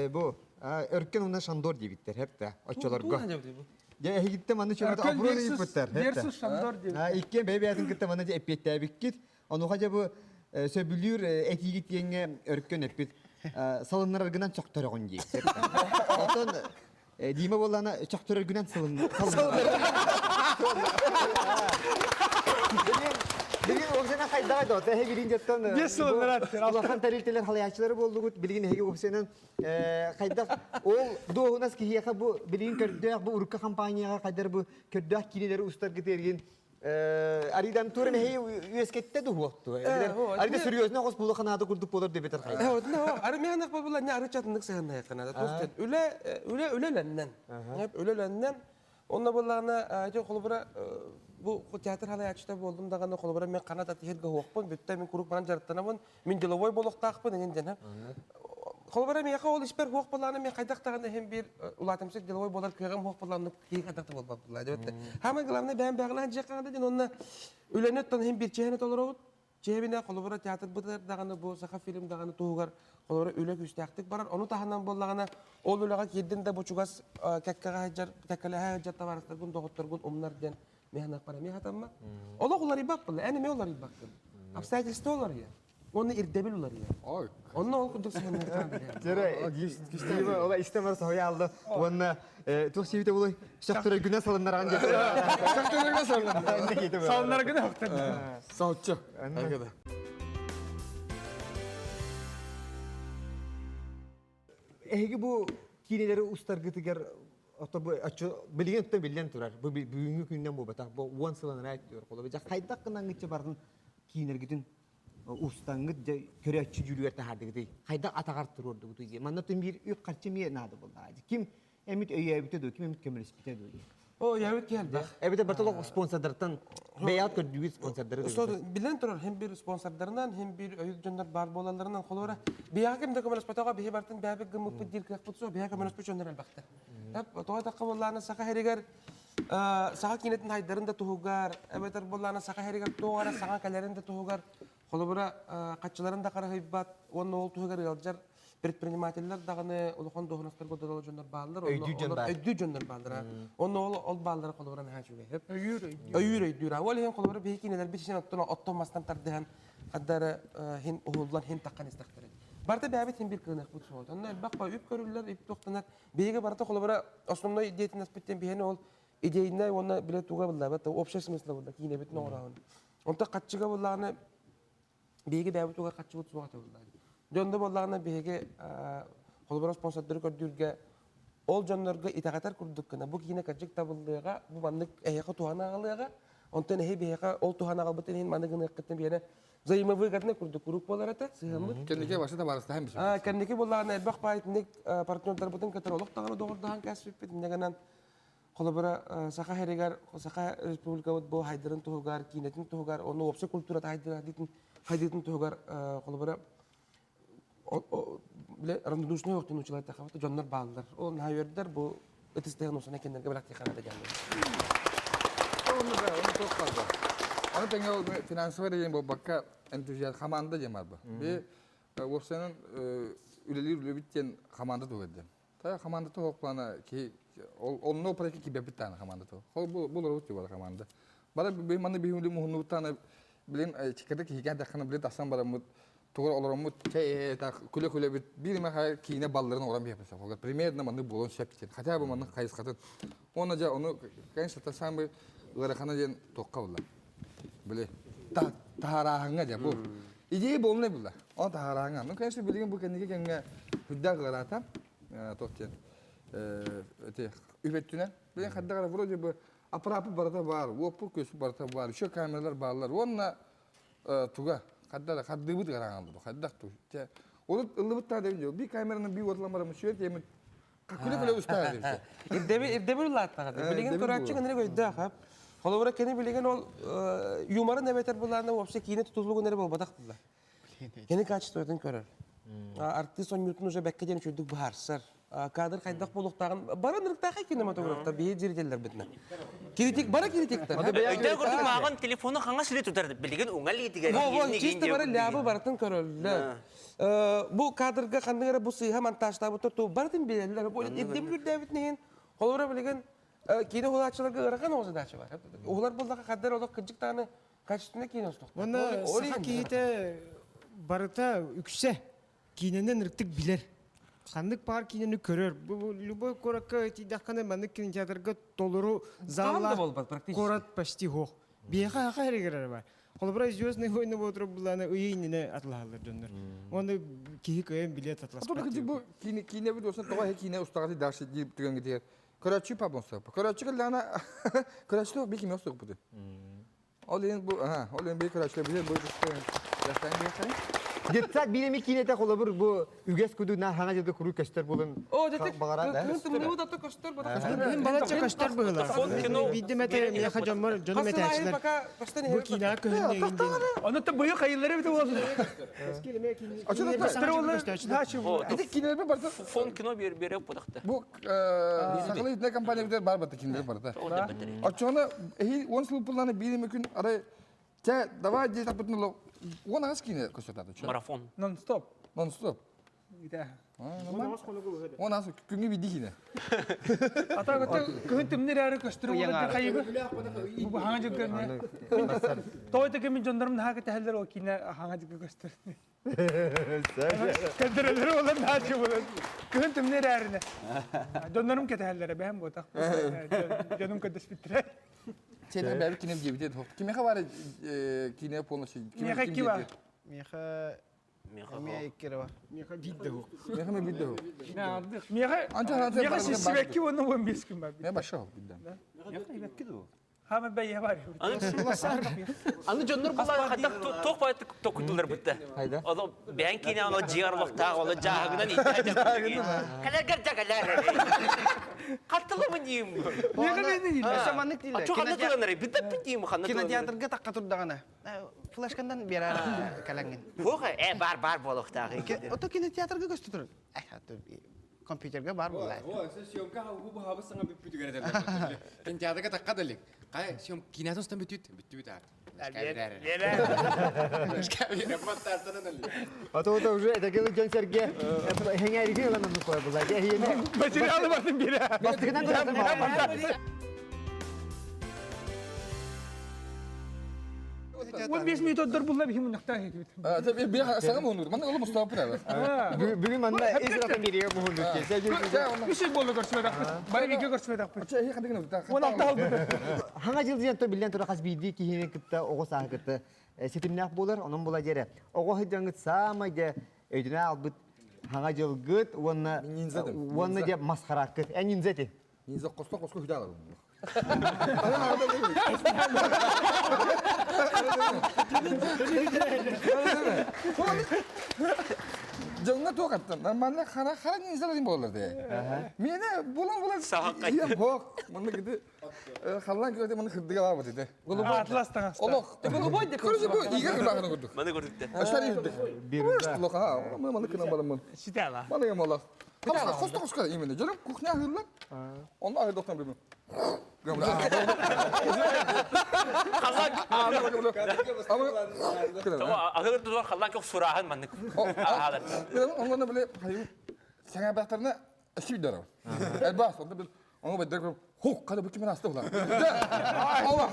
бу Өркөн уонна Шандор диэбиттэр, хэптэ, оччолорго. Дьэ, эһигиттэ манна чөмөтө Өркөн оброн versus ыйыппыттар, versus Шандор диэбит. Иккиэн бэйэ-бэйэтин кытта манна дьэ эппиэттээбиккит. Онуоха дьэ бу сөбүлүүр этиигит диэҥҥэ Өркөн эппит салыннараргынан сөхтөрөҕүн дии. Оттон Дима буоллаана сөхтөрөргүнэн сылын. Билигин ол сен Уопсайынан хайдаҕай да, эһи билин дьоттон улахан тэрилтэлэр халайааччылары буоллугут, билигин эһиги уопсайынан хайдах ол дуоһунас киһиэхэ бу билигин көрдөөх бу урукку компанияҕа хайдар бу көрдөөх киинэлэри устаргыт эргин Аридан туран эһи үөскэтте дуһуохту. Арида серьезно хос була ханаада курдук болор дебетер хайда. Ары мианах була не ары чатындык сыһынна якынада. Тост үлэ үлэ үлэлэннен. Үлэлэннен. Онно буллаҕына ити холобура бу театр халайааччыта буолдум даҕаны холобура мен хана татыһырга хуохпун бүттэ мин куруук баран дьарыктанабын мин деловой буолуохтаахпын иҥин диэн холобура миэхэ ол испэр хуох буоллаҕына мен хайдах даҕаны иһин биир улаатымсык деловой буолар кыаҕым хуох буоллаҕына киһи хайдах да буолбат буолла диэбит Самое главное бэйэм бэҕэлээн дьиэ хаҥада диэн уонна үлэни оттон иһин биир чиэһэни толоробут Чиэбинэ холобура театрбытыгар даҕаны бу саха фильм даҕаны туһугар холобура үлэ күүстээхтик барар. Ону таһынан буоллаҕына ол үлэҕэ киирдин да бу чугас кэккэҕэ сылдьар, кэккэлэһэ сылдьар табаарыстаргын, доҕотторгун умнар диэн миһанахпар эмиэ хатаммат. Олох уларыйбат буолла, эн эмиэ уларыйбаккын. Обстоятельства уларыйар. Уонна ирдэбил уларыйар. Онно ол курдук сыһыаннаах Дьэрэ, ола истэн бар соһуйа алды. Уонна туох сиэбитэ буолуй? Сөхтөрө салыннаран диэн. Сөхтөрө салыннаран. Салыннаргына хохтар. Салчы. Эһиги бу киинэлэри устаргытыгар ото бу аччы билигин өттө биллэн турар. Бу бүгүҥҥү күннэн буолбатах. Бу 10 сыл анараа өттүгэр холобур. Дьэ хайдах гынаңгытча бардын киинэргитин устаҥҥыт дьэ көрөөччү дьүүлүгэр таһаардыгытый? Хайдах атаҕар туруордугутуй диye. Манна тым биир үп-харчы эмиэ наада буоллаҕа. Ким эмит өйөөбүтэ дуу, ким эмит көмөлөспүтэ дуу диye. О, өйөөбүт киһи элбэх. Эбэтэр барыта спонсордартан бэйэҕит көрдүүгүт спонсордары. Билэн турар, хим бир спонсордарынан, хим бир өйүк дьоннор баар буолалларынан холура. Биһиэхэ ким да көмөлөспөтөҕө, биһи бартын бэйэбит гыммыппыт диир кыахпыт суох, биһиэхэ көмөлөспүт дьоннор элбэхтэр. Тоҕо эттэххэ буоллаҕына, саха сиригэр саха киинэтин хайдарын да туһугар, эбэтэр буоллаҕына саха сиригэр туох эрэ саҥа кэлэрин да туһугар, холобура, хаччыларын да харыһыйбат уонна ол туһугар ыалдьар предпринимателлэр даҕаны улахан дуоһунастарга додоло дьоннор бааллар. Өйдүүр дьон баар. Өйдүүр дьоннор бааллар. Онно ол ол бааллара холобура наһаа үчүгэй. Өйүүр өйдүүр. Өйүүр өйдүүр. Ол иһин холобура биһи киинэлэрбит иһин оттон оттон мастан тардыһан хаддары хин уһуллан хин таххан истэхтэрэ. Барыта бэйэбит хин бир кыыныахпыт суоҕа. Онно элбэх үп көрүллэр, үп туохтанар. Биһиги барыта холобура основной деятельностьпыт биһини ол идейнай уонна биле туга буллабат, общий смысла булла киинэбитин оҥороһун. Онто хаччыга буллаҕына биһиги бэйэбит тугар хаччыбыт суох этэ буллаҕына. Дьондо буоллаҕына биһиги холобура спонсордары көрдүүргэ ол дьоннорго итэҕэтэр курдук гына бу киинэ кырдьык табыллыаҕа, бу маннык эһиэхэ туһаны аҕалыаҕа, онтон эһи биһиэхэ ол туһаны аҕалбытын иһин маны гыныаххытын биэрэ взаимовыгодный курдук куруук буолар этэ сыһыаммыт. Кэнники башы табаарыстаһан бисиппит. Кэнники буоллаҕына элбэх баайтынник партнердарбытын кытары олох даҕаны доҕордоһон кээспиппит. Инньэ гынан холобура Саха сиригэр Саха Республикабыт бу хайдарын туһугар, киинэтин туһугар, ону уопсай культурата хайдыытын туһугар холобура равнодушный охтун училай тахабыт дьоннор бааллар. Ол наһаа үөрдэр бу ытыстыһын усана кинилэргэ бэлэхтиэхэ наада диэн. Оны да, оны тоқ қалды. Аны тэҥэ ол финансовый деген буолбакка энтузиаст команда диэн бар бу. Би уопсайынан үлэлиир үлэбит диэн команда туһугар диэн. Та команда туһук плана ки онно проекти кибеппит таана команда туһу. Хол бу булорубут була команда. Бара би маны биһүлү муһуннубуттаана билин чиккада киһигэ даххана билин тахсан бараммыт тугар олороммут күлэ-күлэ бит биир эмэ киинэ балларын оҥорон биһэппит холга примерно маннык буолуон сөп диэн хотя бы маннык хайысхатын уонна дьэ ону конечно это самый ыарахана диэн туохха булла били таһаарааһыҥҥа дьэ бу идея буолунай булла оны таһаарааһыҥҥа ну конечно билигин бу кэнники кэмҥэ үрдээх ыараата туох диэн эти үп өттүнэн билигин хайдах эрэ вроде бы аппарааппыт барыта баар уоппут күөспүт барыта баар еще камералар бааллар уонна туга хадда да хардыыбыт ыараан буду хайдах ту те урут ыллыбыт та дебин би камераны би уотлан барамы сүөт емит күлэ күлэ устаа деп Ирдэби ирдэбил улааттаҕа билигин көрөөччү гынырык өйдөөх хап холобура кини билигин ол юморын эбэтэр булааны вообще киинэ тутулугун эрэ буолбатах була кини качествотын көрөр артист онньуутун уже бэккэ диэн үчүгдүк быһаарсар кадр хайдах буолуохтааҕын бары ынырыктаахай кинематографта биһи зрителлэрбитинэ критик бары критиктэр Өйдөөн көрдүк мааҕын телефону хаҥас илии тутар билигин уҥа илиитигэр Во, чисто бары лябы барытын көрөллөр. Бу кадрга ханнык эрэ бу сыыһа монтажтаабыттар туу барытын билэллэр. Бу ирдэбил үрдээбитин иһин холобура билигин киинэ уһулааччыларга ыарахан оҕо задача бар. Уһулар буоллаха хаддар олох кырдьык даҕаны качественный киинэ устуохтаах. Уонна саха киһитэ барыта үксэ киинэнэн ырытык билэр. Ханнык баар киинэни көрөр. Бу любой куоракка тиийдэххинэ маннык кинотеатрга толору заллаах куорат почти суох. Биһиэхэ аха эригэр бар. Холобура Звездные войны буотур буллаана ыйы иннинэ атылаһаллар дьоннор. Уонна киһи кыайан билет атласпат. Бу киинэ киинэ бу дуосан тоҕо киинэ устаҕаты дальше диир түгэҥҥитигэр көрөөччү пабонса. Көрөөччү кэллэҕинэ көрөөччү бии кими устуохпутуй? Ол иһин бу ол иһин бии көрөөччүлэр бии бу Детсад биир эми киинэтэ холобур бу үгэс кудук на хаҥа дьылга куруук көстөр булун баҕара да. Тымныы да көстөр Мин балачча көстөр быһыылаах. Биирдэ мэтэ миэхэ дьоммор дьонум этээччилэр. Бу киинэҕэ көһүннэ игин диэн. Ону та быйыл хайыллары бит уол. Ити кинилэр барыта фон кино бер бере подахта. Бу сахалыы итинэ компания битер бар бата кинилэр барыта. Оччоҕуна эһи он сыл пулланы биир эми күн арай чэ давай дии таппытын олох уон аҕыс киинэ көстөтааты. Марафон. Нон-стоп. Нон-стоп. Он ас күҥҥэ биирдии киинэ. Ата кыһын тымныр әрі көстүрү болар хайыбы. Бу хаҥа дьылга Той таки мин дьоннорум наһаа кэтэһэллэр ол киинэ хаҥа дьылга көстөр. Көндөрөлөрү болар наачы болар. Кыһын тымныр әріне. Дьоннорум кэтэһэллэрэ бэһэн буотах. Дьонум көрдөспүттэрэ. Сен бәбі кинем диэбитэ. Кимиэхэ бар киинэ полностью? Миэхэ икки бар. Миэхэ Эмиэ икки бар. Миэхэ биир да суох. Миэхэ ме биир да суох. Миэхэ миэхэ сиссибэкки уонна 15 күн бар. Мен башша бидден. Миэхэ ду. Хама бэйэ бар. Аны дьоннор булар хатак тоқ байты токутулар бутта. Оло бээн киинэ оло жиар лохтаах оло жааһыгынан иттэ. Калергер жагалар. Хаттылымы диим. Өссө маннык дииллэр. Ачу ханна туранары битта питиим ханна туранары. Кинотеатрга таққа турдаҕына флешкандан биэрэр кэлэҥҥин. Фуха, э бар бар болохтаах. Ото кинотеатрга көстө турар. Компьютерга бар буолар. О, съемка хабы хабы саңа бүппүтүгэр этэллэр. Кинотеатрга таққа далик. Кай съем кинотостан бүтүт, бүттүбүт аат. Ото ото уже это келе дьон сэргэ хеңээриги ылан оннук кой була. Материалы батын бире. Бастыгынан көрөтүм. 15 минут отдор булла бихим муннахтаа хетибит. Саҥа муһуннур. Манна оло Мустафа пырабы. Бүгүн манна ис ратын бириге муһуннур. Үс болду көрсүбөтөкпүт. Бары биге көрсүбөтөкпүт. Он алты алды. Хаҥа жыл диэн то биллэн тура хас биирдии киһини кытта оҕо сааһы кытта ситимнээх буолар. Онон була дьэрэ. Оҕо сылдьаҥҥыт саамай дьэ өйдүнэ албыт хаҥа дьылгыт уонна уонна дьэ масхараккыт. Эн ниндзя ти. Ниндзя косто коско хүдэ алар. Дьоҥҥо туох аттан нормально хара хара ниндзя буолар дии. Миэнэ булан булан ием хоох манна кити халлаан көрөтө маны хырдыга баабыт ити. Атлас таҥаста. Олох. Голубой де Короче бу иге кырбаҕын курдук. Маны көрдүктэ. Аштар ирдик. Лох а, маны кынан бараммын. Ситала. Маны ямалах. Хосто хоско именно. Дьонум кухня аһыыллар. Онно аһыы доктан билбим. Ахыр тузор халлан көх сурааһын маннык. Онно биле саҥа бахтарына сүйдөрө. Элбас, онно бил оҥо бэддер хук када бу кимин асты була. Алла.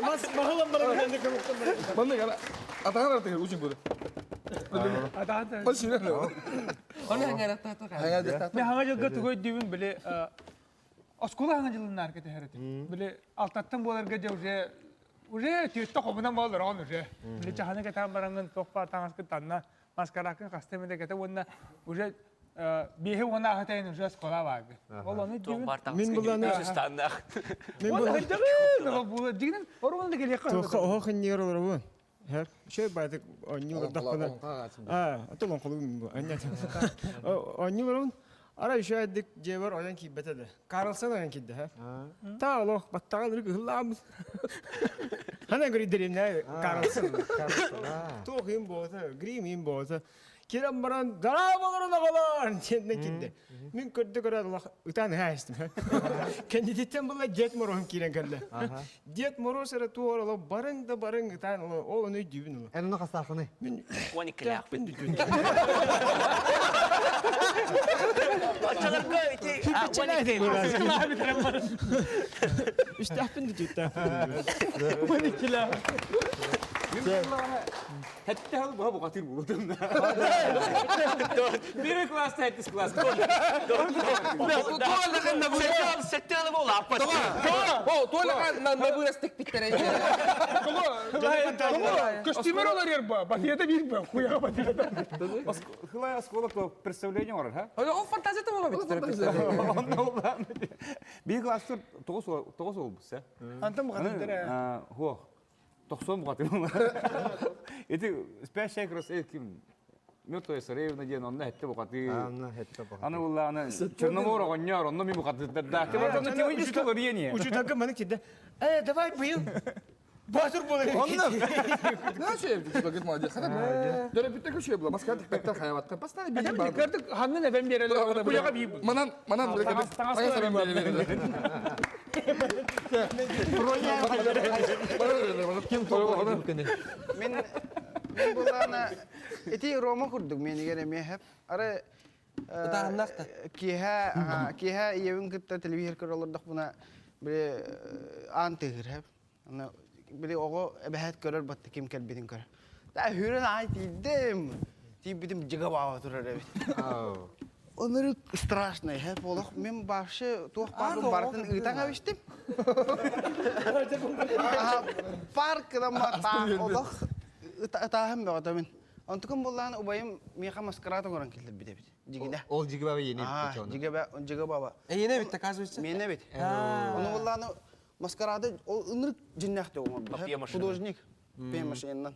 Мас махалан баран Манны гана атаҕар артыгар учин буду. Атаҕар. Ол сирен. Оны хаңара Мен хаҥа дьылга тугу өйдүүбүн били оскуола хаҥа дьылыннаар кэтэһэр этим. Били алтаттан буоларга дьэ уже уже түөттэ хомунан буолар он уже. Били чаханы кэтээн бараҥҥын туох баар таҥаскын танна маскаракын хаста эмэ кэтэ уонна уже биэһи уонна аһатайын уже оскуола бааргы. Ол ону өйдүүбүн. Мин буланы Мен була дигинен оругун да келиэххэ. Туохха оһох иннигэр олоробун. Хэр. Шөй байтык оонньуу олордохпуна. Аа, ото лоҥхолугум бу. Анньа. Оонньуу олоробун. Ара үшөөдүк дьиэбэр ойон киирбэтэ да. Карлсон ойон киирдэ, ха. Та олох баттаҕа ырык ыһыллаабыт. Хана көрүддеримнэ Карлсон. Туох им буота, грим им буота. Кирэн баран дара болорун оҕолор диэннэ киирдэ. Мин көрдө көрө олох ытаан ыһаастым. Кэннититтэн була Дед Морозум киирэн кэллэ. Дед Мороз эрэ туор олох барыҥ да барыҥ ытаан ол ону өйдүүбүн олох. Эн ону хастаахыный? Мин 12-лээхпин. бүтүн. Оччолорго ити Хиппичелээ Үстээхпин бүтүттэ. 12-лээх. Хэтте хал буха бухатыр булдum. Бир класс, хеттис класс. Сеттелі бол аппат. О, туолаға набырастык питтере. Костюмер олар ерба, батията бир ба, хуяга батията. Хылай осколок представление бар, ха? Ол фантазия тамага бит. Бир класстыр тоғыз ол бұсы. Антон бұғатыр. Хо, 90 бұғатыр. Эти спящая крас, ким Мертвая царевна диэн онно хэтте бухаты. Анна хэтте бухаты. Аны буллааны Черномор оҕонньор онно ми бухатыттар да. Ты онно темидический лорьение. Учуталга маны кидде. Э, давай быйыл. Батыр болар. Онно. Знаешь, я молодец. Дөрөпүттэ күшө була. Маска тикпеттер хаябатта. Постоянно билим бар. Көрдүк ханнын эбен берели. Куяга бийб. Манан, манан таңас эбен берели. Ким тоғыз Мен мен булана ити Рома курдук мен егер эме хеп. Ары киһә киһә иебин кытта телевизор көрөлөрдөх буна биле аан тыгыр хеп. Аны биле ого эбэһэт көрөр батты ким кэлбитин көрөр. Да хүрен ай тиидем. Тиибитим жыга баба турар эбит. Онырык страшный хеп олох мен вообще туох барын бартын ыытан абиштим. Паркыдан ба олох ытааһын бөҕөтө мин. Онтукун буллаан убайым миэхэ маскарад оҥорон киллэрбит эбит. Дьигинэ. Ол жиги баба ене бит. Жига баба. Ене бит, оказывается. Мене бит. Ону буллааны маскарады ол ынырык жиннәхте оҥорбут. Художник. Пемашиннан.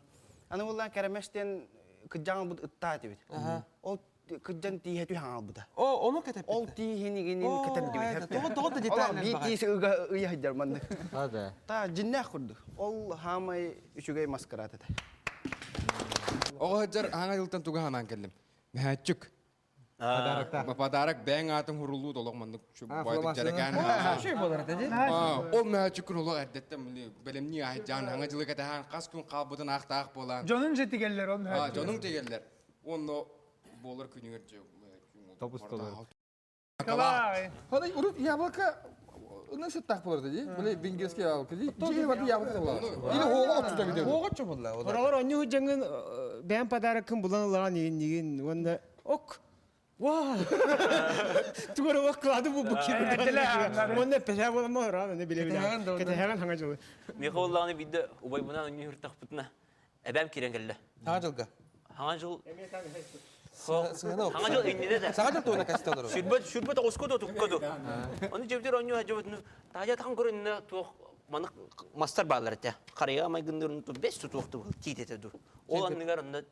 Аны буллаан кәрәмәштен кыджаң бут ыттаа дибит. Ол кыджан тииһэ түһэн албыта. О, ону кетеп. Ол тииһинигинин кетеп дибит. Тоҕо тоҕо да детальлер Ол багай. биир ыга ыйа сылдьар маннык. Ада. Та жиннээх курдук. Ол хаамай үчүгэй маскарад этэ. Оҕо сылдьар аҥа дьылтан туга ханаан кэллим. Мэһээччүк. Подарок бэйэҥ аатын хуруллуу толох маннык байтык дьэрэкээн. Шүй болар этэ ди. Ол мэһээччүккүн олох эрдэттэн бэлэмнии аһыдьаан хаҥа дьылы кэтэһэн хас күн хаалбытын аахтаах буолаан. Дьонун же тигеллер он. Дьонуҥ тигеллер. Онно буолар күнүгэр Топус толор. Николай. Хана урут яблоко Nasıl tak bulur dedi? Böyle венгерский яблоко dedi. Жее баты яблоко булар. Или хоға отчу да Хоға отчу булар. Оралар онню жаңын бән подарок кым булан ылаан игин игин онда ок. Ва! Тугара вак клады бу бу кир. Онда пеша бола ма не биле биле. Кетехаган хаңа жолы. Михаил бидде убайбынан үнү хүртахпытына. Эбэм кирен келле. Хаңа жылга. Хаңа жыл. Хаңа жыл инниде да. Саға жыл туына кәсті олар. Сүрбет сүрбет оскоду туккаду. Оны жебдер оню хажыбытны. Тажа таң көрүннө туох маны мастар баалар эте. Карыга майгындырын ту бес тутукту тиит ду. Ол анныгар онда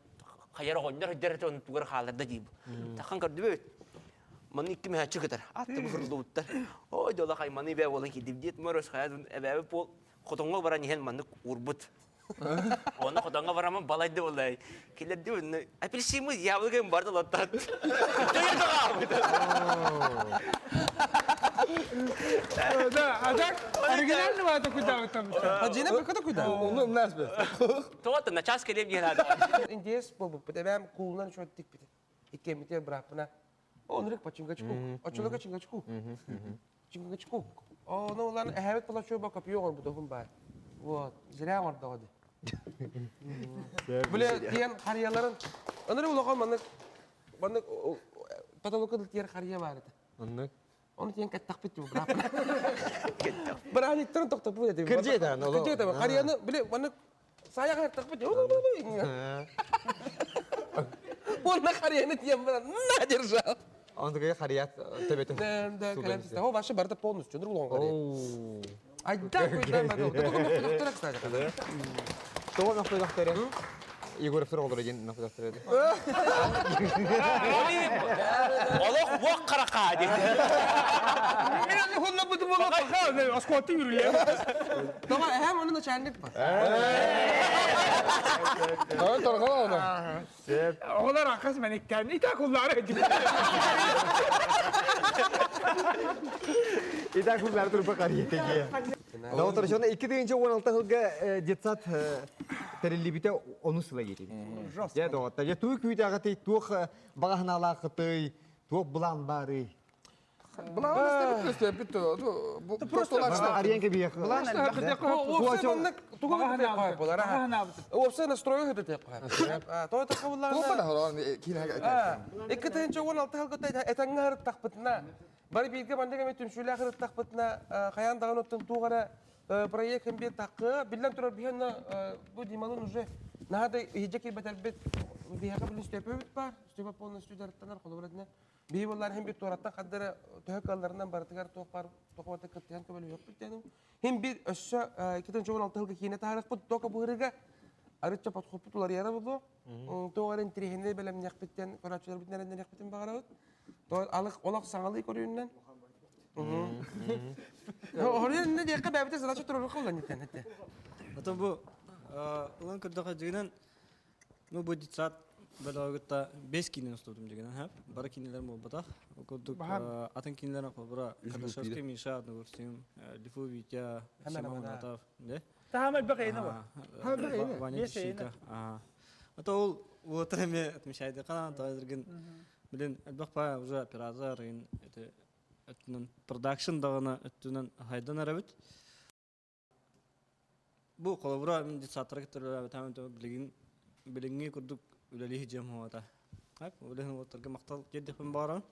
хаяр оҕонньор дерете он тугар хааларда дииб. Тахан көрдүбүт. Маны икки мөһәччү кытар. Атты бухурлубуттар. Ой, дола хай маны бә болан кидип диет мөрөс хаядун эбәбе пол хотоңго баран иһен маны урбут. Оны хотоңго бараман балайды болай. Келерди үннө апельсинмы яблоком барды латтат. Да, а так оригинальный вата куда там. А жина бір када куда? Оны нас бе. Тоғаты на час келем дигән Интерес был бу. Эбэм кулунан шо тик бит. Иккемите брапына. Онрык пачингачку. Очолога чингачку. Чингачку. О, ну улан эһәбет була шо бакап йогон бу дохун бар. Вот, зря бар дагы. Биле тиен харияларын. Онры улага маны маны потолокка тиер хария бар иде. Онны. Оны тиен каттак бит бу брапына. Брани трон токтоп бу деди. Кирже да, ну. Кирже да, харияны биле маны саяга так бит. Он харияны тиен бара на держал. Ондуга харият төбөтө. Да, да, калемсиз. О, вообще барда полностью, друг лон хария. Айда куйдан бада. Доктор, кстати. Тоҕо нохтой Егоров тур олдор деген нохтой доктор. Олох вок карака дип. Мен хонна бу боло паха, аскоты юрле. Тоҕо эһэм оны начальник бар. Торгала торгала оны. Оғылар ақас мәнектен, итак уллары. Итак уллары турба карьетеге. Доктор, шона 2016 жылга детсад терилибите ону сыла кетиби. Я доктор, я туй күйдө агаты туох багахналаакыты, туох булан бары. Былаан көстөппүт Просто Ариен кебиэх. Былаан Уопсай настройу хөтөтөк. Той такабыллар. 2016 хылга этаңҥа ырыттахпытына, бары бииргэ маннык эмэ түмсүүлээх ырыттахпытына, хайаан даҕаны оттон туох эрэ проект ким таккы, биллэн турар биһиэннэ бу Дималын уже наһаа да иһдьэ киирбэтэрбит биһиэхэ билин Степа бар, Степа полностью дьарыктанар холобура Биһи буоллар хим бир туораттан хардары төһө кыалларынан барытыгар туох бар туох кыттыһан көмөлөһүөхпүт диэн. Хим бир өссө 2016 сылга киинэ таһаарыахпыт тока быһырыга арычча подхоппут уларыйара буолуо. Туох эрэ интириэһинэй бэлэмниэхпиттэн көрөөччүлэрбитин эрэннэриэхпитин баҕарабыт. Алых олох саҥалыы көрүүннэн. Оһоруйан инне диэххэ бэйэбитэ задача туруору холлан итен этэ. Ото бу ылан көрдөхө дьигинэн Ну, бу детсад бөлөҕүгүтта бес киинен устубутум дигинен хэп. Бары кинилер буолбатах. Ол курдук атын кинилер холбура Кардашевский Миша Одногурсим, Лифу Витя, Семен Натов, да? Таһам элбэх эйне бар. Ваня Тищенко. Ата ол уотар эме отмечайды канан тайдыргын. Билин элбэх па уже оператор это өттүнэн продакшн даҕаны өттүнэн хайдан арабыт. Бу холобура мин детсадтара кытта үлэлээбэтэҕим билигин билиҥҥи курдук үлэлии сылдьыам суоҕа. Үлэһин уолаттарга махтал тиэрдиэхпин баҕарабын.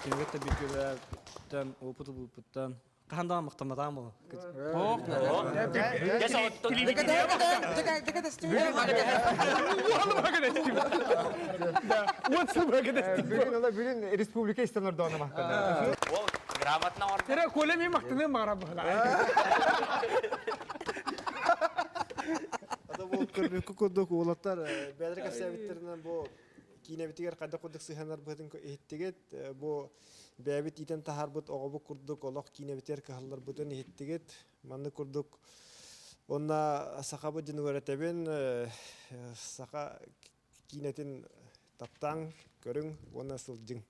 Кинигэ да бииргэ үлэлээбиттэн, опыт ылбыппыттан хаһан даҕаны махтамматаҕым буолуо. Бүгүн республика истэн ордоона махтанар. Грамотно оҥордо. Эрэ Коля мен мактаныам баҕара быһыла. Ата бу көрбүккү курдук уолаттар бэйэлэрэ кэпсээбиттэринэн бу киинэбитигэр хайдах курдук сыһыаннарбытын иһиттигит. Бу бэйэбит иитэн таһаарбыт оҕобут курдук олох киинэбитигэр кыһалларбытын иһиттигит. Маннык курдук уонна сахабыт дьонугар этэбин саха киинэтин таптааҥ, көрүҥ уонна сылдьыҥ.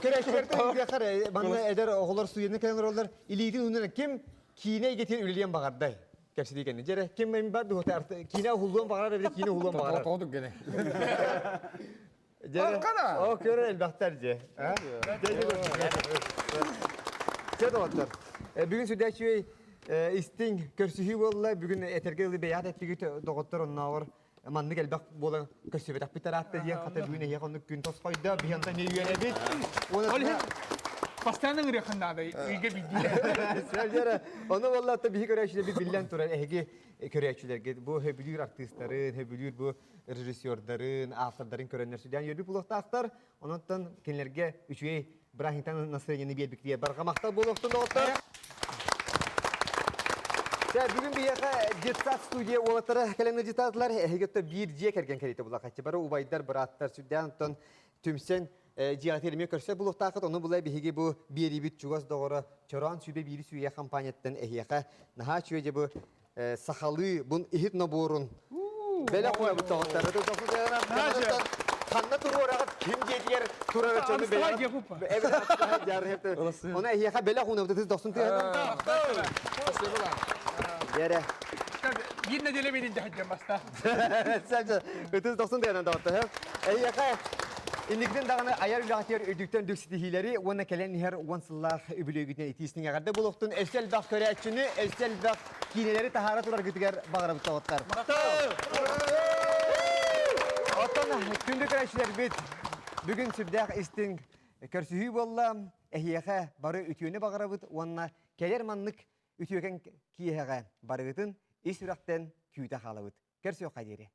Көрөөччүлэртэн манна эдэр оҕолор студенты кэлэн олороллор илиитин уунан ким киинэ эйгэтигэр үлэлиэн баҕардай кэпсэтии кэннэ дьэрэ ким эми бар дуота киинэ уһуллуон баҕарар эбит киинэ уһуллуон баҕарар Тоҕо гене. Дьэрэ о көрөр элбэхтэр дьэ Чэ доҕоттор бүгүн сүрдээх истиҥ көрсүһүү буолла бүгүн этэргэ дылы бэйэҕит эттигит доҕоттор оннооҕор маннык элбэх буолан көрсүбэтэхпит араатта диэн хата бүгүн эһиэхэ оннук күн тосхойдо биһиэнтэн эмиэ үөрэбит Ол иһин постоянно ыҥырыаххын наада ыйга биирдии. Ону буолла биһи көрөөччүлэрбит биллэн турар эһиги көрөөччүлэргит бу сөбүлүүр артыыстарын, сөбүлүүр бу режиссердарын, автордарын көрөннөр сүрдээн үөрбүт буолуохтаахтар. Онон кинилэргэ үчүгэй бырааһынньыктан настроениены биэрбиктиэ барҕа махтал буолуохтун доҕоттор. Чэ, бүгүн биһиэхэ детсад студия уолаттара кэлэн ыдьытаатылар. Эһиги биир дьиэ кэргэн кэлиитэ булахаччы. Бары убайдар, бырааттар сүрдээн оттон түмсэн дьиэҕитигэр эмиэ көрсөр булуохтааххыт. Ону була биһиги бу биэриибит чугас доҕоро Чороон сүбэ биири сүүйэ компанияттан эһиэхэ наһаа үчүгэй дьэ бу сахалыы бун иһит нобуорун бэлэх уйабыт доҕоттор. Ханна туруораҕыт ким дьиэтигэр турара чону Оны эһиэхэ бэлэх уунабыт ытыс дохсун тыаһынан. Дьэрэ. Биир неделя менин дьаһайдым баста. Ытыс дохсун тыаһынан доҕоттор. Эһиэхэ Инникитин даҕаны айар үлэҕитигэр үрдүктэн үрдүк ситиһиилэри уонна кэлэн иһэр уон сыллаах үбүлүөйгүтүнэн итиисниҥ эҕэрдэ буолуохтун өссө элбэх көрөөччүнү, өссө элбэх киинэлэри таһаара тураргытыгар баҕарабыт доҕоттор. Оттон күндү көрөөччүлэрбит бүгүн сүрдээх истиҥ көрсүһүү буолла. Эһиэхэ бары үтүөнү баҕарабыт уонна кэлэр маннык үтүөкэн киэһэҕэ барыгытын ис сүрэхтэн күүтэ хаалабыт. Көрсүөххэ диэри.